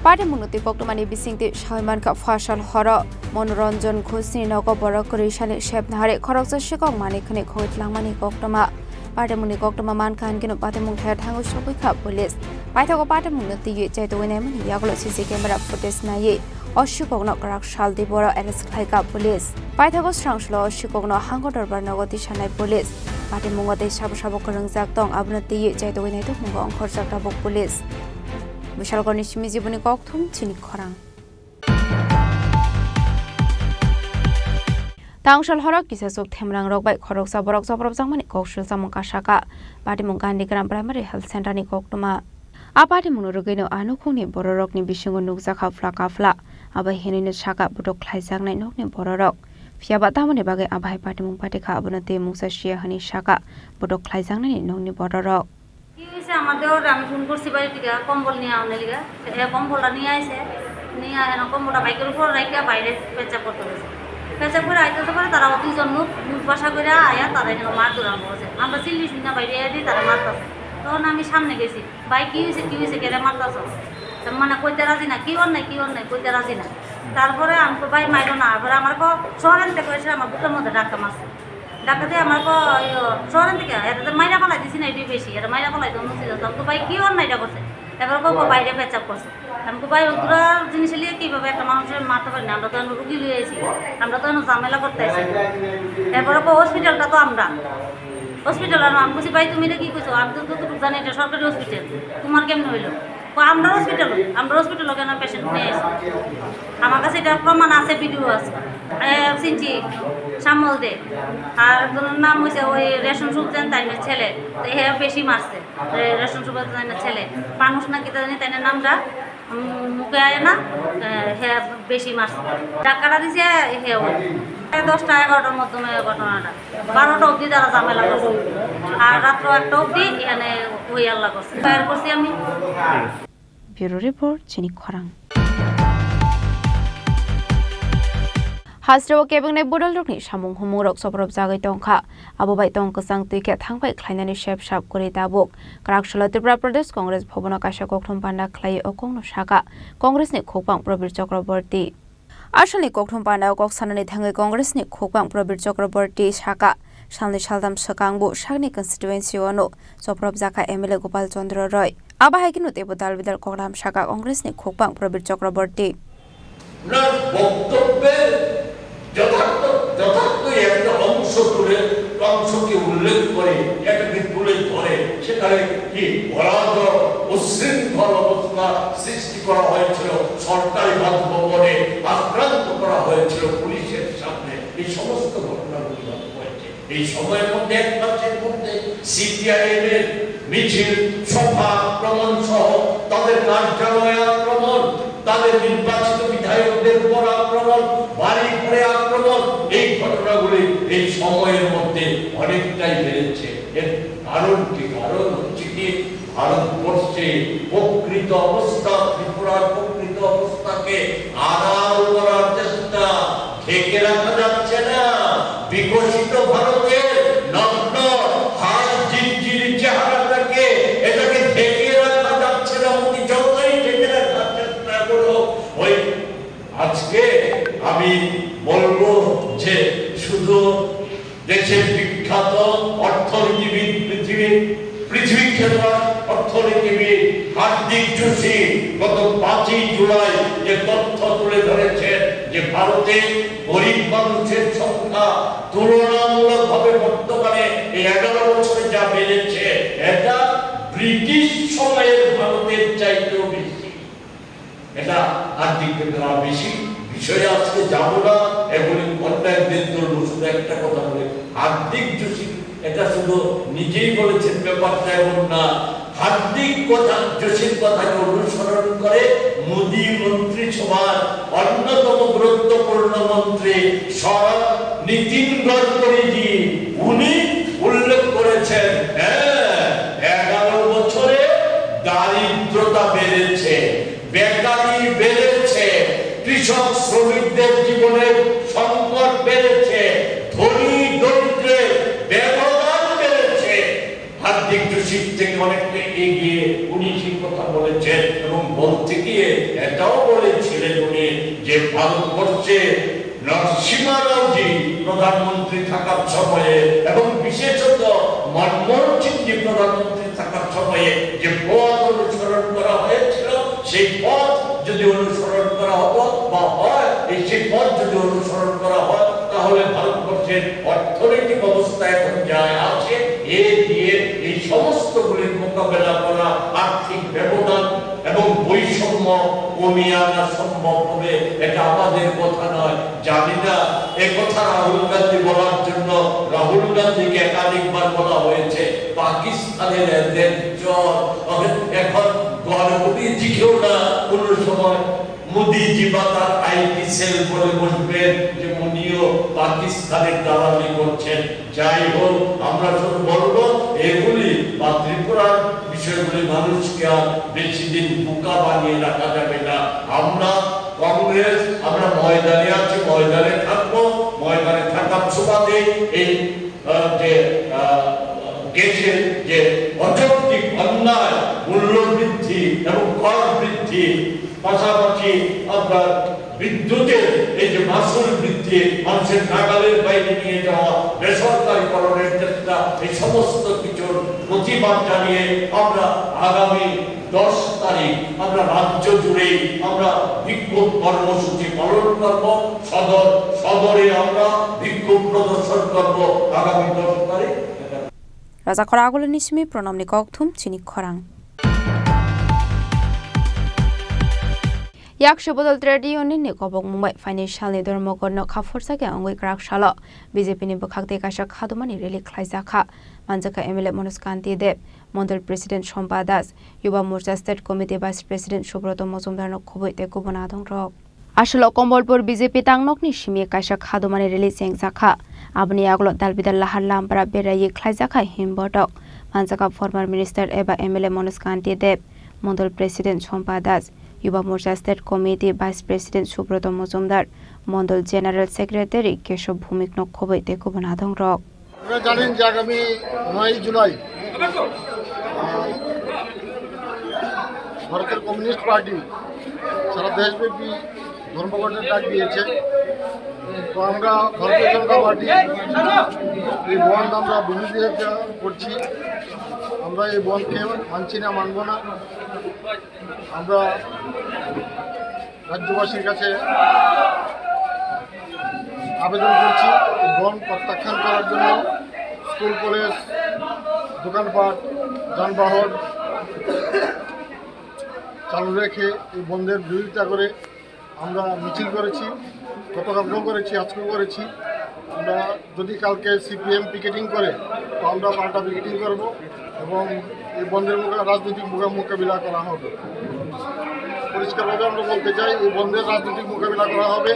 Patimungno twi koktwmani bisingtwi sawi mankha pha sal horo Monoranjan Ghosh ni nogo borok kwrwi sani sep nahari khoroksa sikok mani khwnwi khogwi tlangmani koktwma. Patimungni koktwma mankha hinkhe patimung thaya thangwi sogwi kha police. Paithago patimungno twiwi chaitogwi naimani yagulo C C camera footage naiwi o sikokno Kwraksal Debora arrest khlaikha police. Paithago srangchwlao o sikokno hangko dorbar nogo tisanai police. Patimungo tei sabo sabo kwrwngjak tong, abono twiwi chaitogwi naitokmungo ongkhorjak tabuk police. Bishalgarhni simi jiboni kokthum chini khorang. Tangsal horo kisasuk themrangrok bai khoroksa borok chopropjakmani kok sulsamung kasaka. Patimung Gandhigram Primary Health Center ni koktwma. A patimungno rwgwino a nukhungni bororokni bisingo nukjakha phla kaphla. Abo hinwino saka botok khlaijaknai nokni bororok. Phiyaba tamoni bagwi a bahai patimung patikha, abono twi mungsa siya hwnwi saka botok khlaijaknai nokni bororok. কি হয়েছে? আমার দেওররে আমি ফোন করছি বাড়ি থেকে কম্বল নিয়ে আওয়ার লিগা। তো এ কম্বলটা নিয়ে আইছে, নিয়ে আয় না কম্বলটা বাইকের উপর রাখিয়া বাইরে পেচ্ছাপ করতে গেছে। পেচ্ছাপ করে আইতে তো করে তারা দুইজন মুখ, মুখ বাসা করে আয়া তারা এখানে মারধর আরম্ভ করছে। আমরা চিল্লি শুনি না বাইরে এসে তারা মারতেছে। তখন আমি সামনে গেছি, "ভাই, কি হয়েছে, কি হয়েছে, কেন মারতেছ?" তো মানে কইতে রাজি না, "কি অর নাই, কি অর নাই", কইতে রাজি না। তারপরে আমি তো, "ভাই, মাইরো না", এবার আমার কো-, সরেন থেকে এসে আমার বুকের মধ্যে ধাক্কা মারছে। ডাকাতে আমার কো, ইয়ো, শহরের দিকে, এটা তো মাইরা ফালাই দিছি না, এটাই বেশি, এটা মাইরা ফালাই তো মুছি যাচ্ছে। আমি তো ভাই, কি অন্যায়টা করছে? এবার কো, কো, বাইরে পেচাপ করছে। আমি কো, ভাই, ওগুলা জিনিস নিয়ে কিভাবে একটা মানুষের মারতে পারি না? আমরা তো এখন রুগী লয়ে আইছি, আমরা তো এখন ঝামেলা করতে আইছি। এরপরে কো, হসপিটালটা তো আমরা, হসপিটাল আর আমি বলছি, ভাই, তুমি এটা কি করছো? আমি তো যতটুকু জানি, এটা সরকারি হসপিটাল, তোমার কেমনে হইলো? কো, আমরা হসপিটাল, আমরা হসপিটাল কেন পেশেন্ট নিয়ে আইছি? আমার কাছে এটা প্রমাণ আছে, ভিডিও আছে। এ, চিনছি, শ্যামল দে। আর একজনের নাম হইছে ওই রেশন সুলতান তাইনের ছেলে। তো হে বেশি মারছে। এ, রেশন সুলতান তাইনের ছেলে। মানুষ নাকি জানি তাইনের নামটা, উম, মুখে আয় না, এ, হে বেশি মারছে। ধাক্কাটা দিছে হে ওই। প্রায় দশটা এগারোটার মধ্যে ঘটনাটা। বারোটা অবধি তারা ঝামেলা করছে। আর রাত্র একটা অবধি এখানে হই হাল্লা করছে। ফায়ার করছি আমি। Bureau Report, chini khorang. Hasteo kebengni bodolrokni samung humungrok chopropjagwi tongkha. Abo bai tong kwchang twi khe thangbai khlainani sep sap kwrwi tabuk. Kwraksalo Tripura Pradesh Congress Bhavan-o kaisa kokthum panda khlaiwi o kokno sakha Congressni khukbang Prabir Chakraborty. Asalni kokthum pandao kok sanani thangwi Congressni khukbang Prabir Chakraborty sakha, salni saltham swkang bo sakni constituency-o no chopropjakha M L A Gopal Chandra Roy. Abo hai kheno teibo dal bidal koklam sakha Congressni khukbang Prabir Chakraborty. ওনার বক্তব্যের যথার্থ, যথার্থ একটা অংশ তুলে, অংশকে উল্লেখ করে, এটাকে তুলে ধরে, সেখানে কি অরাজক, উচ্ছৃঙ্খল অবস্থা সৃষ্টি করা হয়েছিল, সরকারি বাসভবনে আক্রান্ত করা হয়েছিল পুলিশের সামনে, এই সমস্ত ঘটনাগুলি ঘটে। এই সময়ের মধ্যে এক মাসের মধ্যে সিপিআইএম এর মিছিল, সভা, আক্রমণ সহ তাদের কার্যালয়ে আক্রমণ, তাদের নির্বাচিত বিধায়কদের উপর আক্রমণ, বাড়ি ঘরে আক্রমণ, এই ঘটনাগুলি এই সময়ের মধ্যে অনেকটাই বেড়েছে। এর কারণ কি? কারণ হচ্ছে কি, ভারতবর্ষে প্রকৃত অবস্থা, ত্রিপুরার প্রকৃত অবস্থাকে আড়াল করার চেষ্টা, ঢেকে রাখা যাচ্ছে না। বিকশিত ভারতের নগ্ন বলবো যে শুধু দেশের বিখ্যাত অর্থনীতিবিদ, পৃথিবীর, পৃথিবীর খেলোয়াড়, অর্থনীতিবিদ হার্দিক যোশী গত পাঁচই জুলাই যে তথ্য তুলে ধরেছেন যে ভারতে গরিব মানুষের সংখ্যা তুলনামূলকভাবে বর্তমানে এই এগারো বছরে যা বেড়েছে, এটা ব্রিটিশ সময়ের ভারতের চাইতেও বেশি। এটা আর্থিক বেদনা বেশি। বিষয়ে আজকে যাব না, এগুলি অন্যায় বিরুদ্ধে শুধু একটা কথা বলি, হার্দিক যোশী এটা শুধু নিজেই বলেছেন, ব্যাপারটা এমন না। হার্দিক কথা, যোশীর কথাকে অনুসরণ করে মোদী মন্ত্রিসভার অন্যতম গুরুত্বপূর্ণ মন্ত্রী স্বয়ং নীতিন গডকরিজি, উনি উল্লেখ করেছেন, হ্যাঁ, এগারো বছরে দারিদ্রতা বেড়েছে, বেকারি বেড়েছে, কৃষক শ্রমিকদের জীবনের সংকট বেড়েছে, ধনী দরিদ্রের ব্যবধান বেড়েছে। হার্দিক যোশীর থেকে অনেকটা এগিয়ে উনি সেই কথা বলেছেন এবং বলতে গিয়ে এটাও বলেছিলেন উনি যে ভারতবর্ষে নরসিংহ রাওজি প্রধানমন্ত্রী থাকার সময়ে এবং বিশেষত মনমোহন সিংজি প্রধানমন্ত্রী থাকার সময়ে যে পথ অনুসরণ করা হয়েছিল, সেই পথ যদি অনুসরণ করা হতো বা হয়, এই সেই পথ যদি অনুসরণ করা হয়, তাহলে ভারতবর্ষের অর্থনৈতিক অবস্থা এখন যা আছে, এ দিয়ে এই সমস্তগুলির মোকাবেলা করা, আর্থিক ব্যবধান এবং বৈষম্য কমিয়ে আনা সম্ভব হবে, এটা আমাদের কথা নয়। জানি না এ কথা রাহুল গান্ধী বলার জন্য রাহুল গান্ধীকে একাধিকবার বলা হয়েছে পাকিস্তানের এজেন্ট, চোর। এখন গণমোদীজিকেও না কোনো সময় মোদীজি বা তার আইটি সেল বলে বসবেন যে উনিও পাকিস্তানের দালালি করছেন। যাই হোক, আমরা শুধু বলবো এগুলি বা ত্রিপুরার বিষয়গুলি মানুষকে আর বেশি দিন বোকা বানিয়ে রাখা যাবে না। আমরা কংগ্রেস, আমরা ময়দানে আছি, ময়দানে থাকবো। ময়দানে থাকার সুবাদে এই, আহ, যে, আহ, দেশের যে অযৌক্তিক অন্যায়, মূল্য বৃদ্ধি এবং কর বৃদ্ধি, পাশাপাশি আপনার বিদ্যুতের এই যে মাসুল বৃদ্ধি, মানুষের নাগালের বাইরে নিয়ে যাওয়া, বেসরকারীকরণের চেষ্টা, এই সমস্ত কিছুর প্রতিবাদ জানিয়ে আমরা আগামী দশ তারিখ আমরা রাজ্য জুড়ে আমরা বিক্ষোভ কর্মসূচি পালন করব। সদর, সদরে আমরা বিক্ষোভ প্রদর্শন করব আগামী দশ তারিখ। Raja khorang agulini simi pranamni kokthum chini khorang. Yakshi Bodol Trade Union ni kobok mungbai phaini salni Dharmanagar no khaphursa khe wngwi kwrak salo B J P ni bwkhak tei kaisa khadumani rally khlaijakha. Manjakha M L A Manoj Kanti Deb, Mondol President Sompa Das, Yuba Morcha State Committee Vice President Subroto Mojumdar no khubui tei kubun adongrok. Aswk Kombolpur B J P tangnokni simi kaisa khadumani rally chengjakha. Aboni yagulo dalbidal lahar lampra beraiwi khlaijakha himbotok. Manjakha former minister eba M L A Manoj Kanti Deb, Mondol President Sompa Das, Yuba Morcha State Committee Vice President Subroto Mojumdar, Mondol General Secretary Keshav Bhumik no khoboi tei kubun adongrok. আপনারা জানেন যে আগামী নয়ই জুলাই, আহ, ভারতের communist party সারা দেশব্যাপী ধর্মঘটের ডাক দিয়েছে। তো আমরা ভারতীয় জনতা পার্টি এই বন্ধ আমরা বিরোধিতা করছি। আমরা এই বন্ধকে মানছি না, মানব না। আমরা রাজ্যবাসীর কাছে আবেদন করছি এই বন্ধ প্রত্যাখ্যান করার জন্য। স্কুল, কলেজ, দোকানপাট, যানবাহন চালু রেখে এই বন্ধের বিরোধিতা করে আমরা মিছিল করেছি, গতকালকেও করেছি, আজকেও করেছি। আমরা যদি কালকে সিপিএম পিকেটিং করে, তো আমরা পাল্টা পিকেটিং করব এবং এই বন্ধের মোকা-, রাজনৈতিক মোকা-, মোকাবিলা করা হবে। পরিষ্কারভাবে আমরা বলতে চাই, এই বন্ধের রাজনৈতিক মোকাবিলা করা হবে।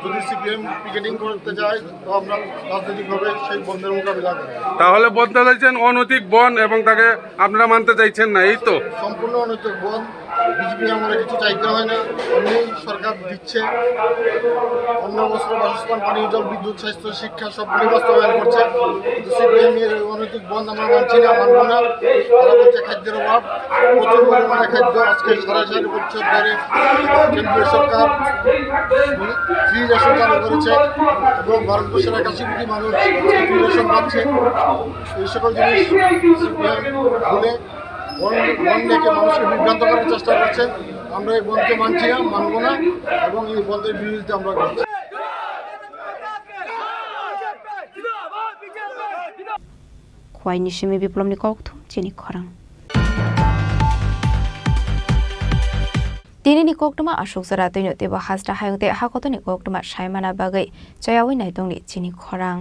যদি সিপিএম পিকেটিং করতে চায়, তো আমরা রাজনৈতিকভাবে সেই বন্ধের মোকাবিলা করব। তাহলে বলতে চাইছেন অনৈতিক বন্ধ এবং তাকে আপনারা মানতে চাইছেন না, এই তো? সম্পূর্ণ অনৈতিক বন্ধ। বিজেপি আমলে কিছু চাইতে হয় না, এমনি সরকার দিচ্ছে। অন্ন, বস্ত্র, বাসস্থান, পানীয় জল, বিদ্যুৎ, স্বাস্থ্য, শিক্ষা সবগুলি বাস্তবায়ন করছে। কিন্তু সিপিএম এর অনৈতিক বন্ধ আমরা মানছি না, মানবো না। তারা বলছে খাদ্যের অভাব, প্রচুর পরিমাণে খাদ্য, আজকে সাড়ে চার বছর ধরে কেন্দ্রীয় সরকার ফ্রি রেশন চালু করেছে এবং ভারতবর্ষের একাশি কোটি মানুষ ফ্রি রেশন পাচ্ছে। এই সকল জিনিস সিপিএম বলে বন, বন ডেকে মানুষকে বিভ্রান্ত করার চেষ্টা করছে। আমরা এই বনকে মানছি না, মানবো না এবং এই বন্ধের বিরোধিতা আমরা করছি। Khwai ni simi Biplomni kokthum chini khorang. Tinini koktwma aswk jora twino teibo hasta hayung tei hakotoni koktwma saimana bagwi chayawi naitongni chini khorang.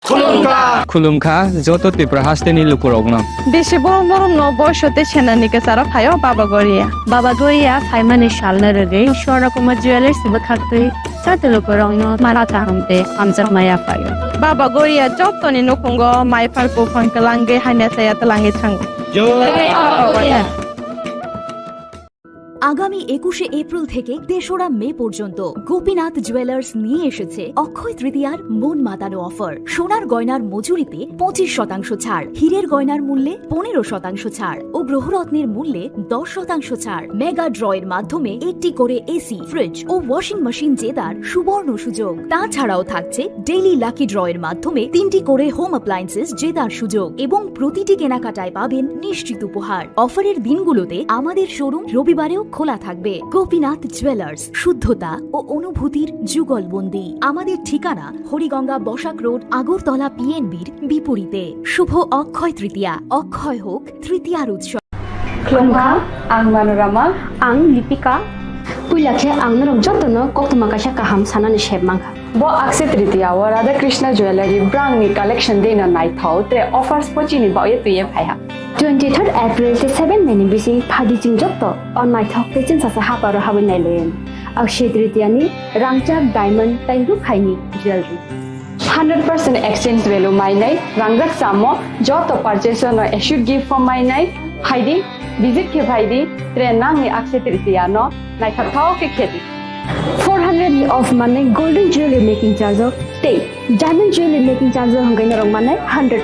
Khulumkha. Khulumkha joto Tripura hasteni lukurokno. Bisi borom borom no boiso tei senani kwcharo phaio Baba Goria. Baba Goria phaimani salno rwgwi Swarna Kumar Jewellers bwkhaktwi joto lukurokno mara kaham tei hamjakma yaphaio. Baba Goria jotoni nukhungo mai phar buphang kwlangwi hamya chaya twlangwi thango. Jai Baba Goria. আগামী একুশে এপ্রিল থেকে তেসরা মে পর্যন্ত গোপীনাথ জুয়েলার্স নিয়ে এসেছে অক্ষয় তৃতীয়ার মন মাতানো অফার। সোনার গয়নার মজুরিতে পঁচিশ শতাংশ ছাড়, হীরের গয়নার মূল্যে পনেরো শতাংশ ছাড় ও গ্রহরত্নের মূল্যে দশ শতাংশ ছাড়। মেগা ড্রয়ের মাধ্যমে একটি করে এসি, ফ্রিজ ও ওয়াশিং মেশিন জেতার সুবর্ণ সুযোগ। তাছাড়াও থাকছে ডেইলি লাকি ড্রয়ের মাধ্যমে তিনটি করে হোম অ্যাপ্লায়েন্সেস জেতার সুযোগ এবং প্রতিটি কেনাকাটায় পাবেন নিশ্চিত উপহার। অফারের দিনগুলোতে আমাদের শোরুম রবিবারেও খোলা থাকবে। গোপীনাথ জুয়েলার্স, শুদ্ধতা ও অনুভূতির যুগলবন্দি। আমাদের ঠিকানা হরিগঙ্গা বসাক রোড, আগরতলা পিএনবির বিপরীতে। শুভ অক্ষয় তৃতীয়া, অক্ষয় হোক তৃতীয়ার উৎসব। Khulumkha, ang Manorama. Ang Lipika. Puila khe ang norok jotono koktwma kaisa kaham sanani sep mankha. Bo Akshaya Tritiya o Radha Krishna Jewellery brang ni collection dei no naithok tre offers bo chini bagwi twiwi phaiha. Twenty third April tei seven May ni bising phaidi chwng joto o naithok tei chwngsacha haparo habwi nailaio. Akshaya Tritiya ni rangchak, diamond tei rukhaini jewellery. Hundred percent exchange value mainai, rangjak chamo joto purchase no assured gift form mainai, phaidi, visit khe phaidi, tre nangni Akshaya Tritiya no naithok thok khe khedi. Four hundred ni off manai golden jewelry making charge o tei diamond jewelry making charge o hwnkhe norok manai hundred.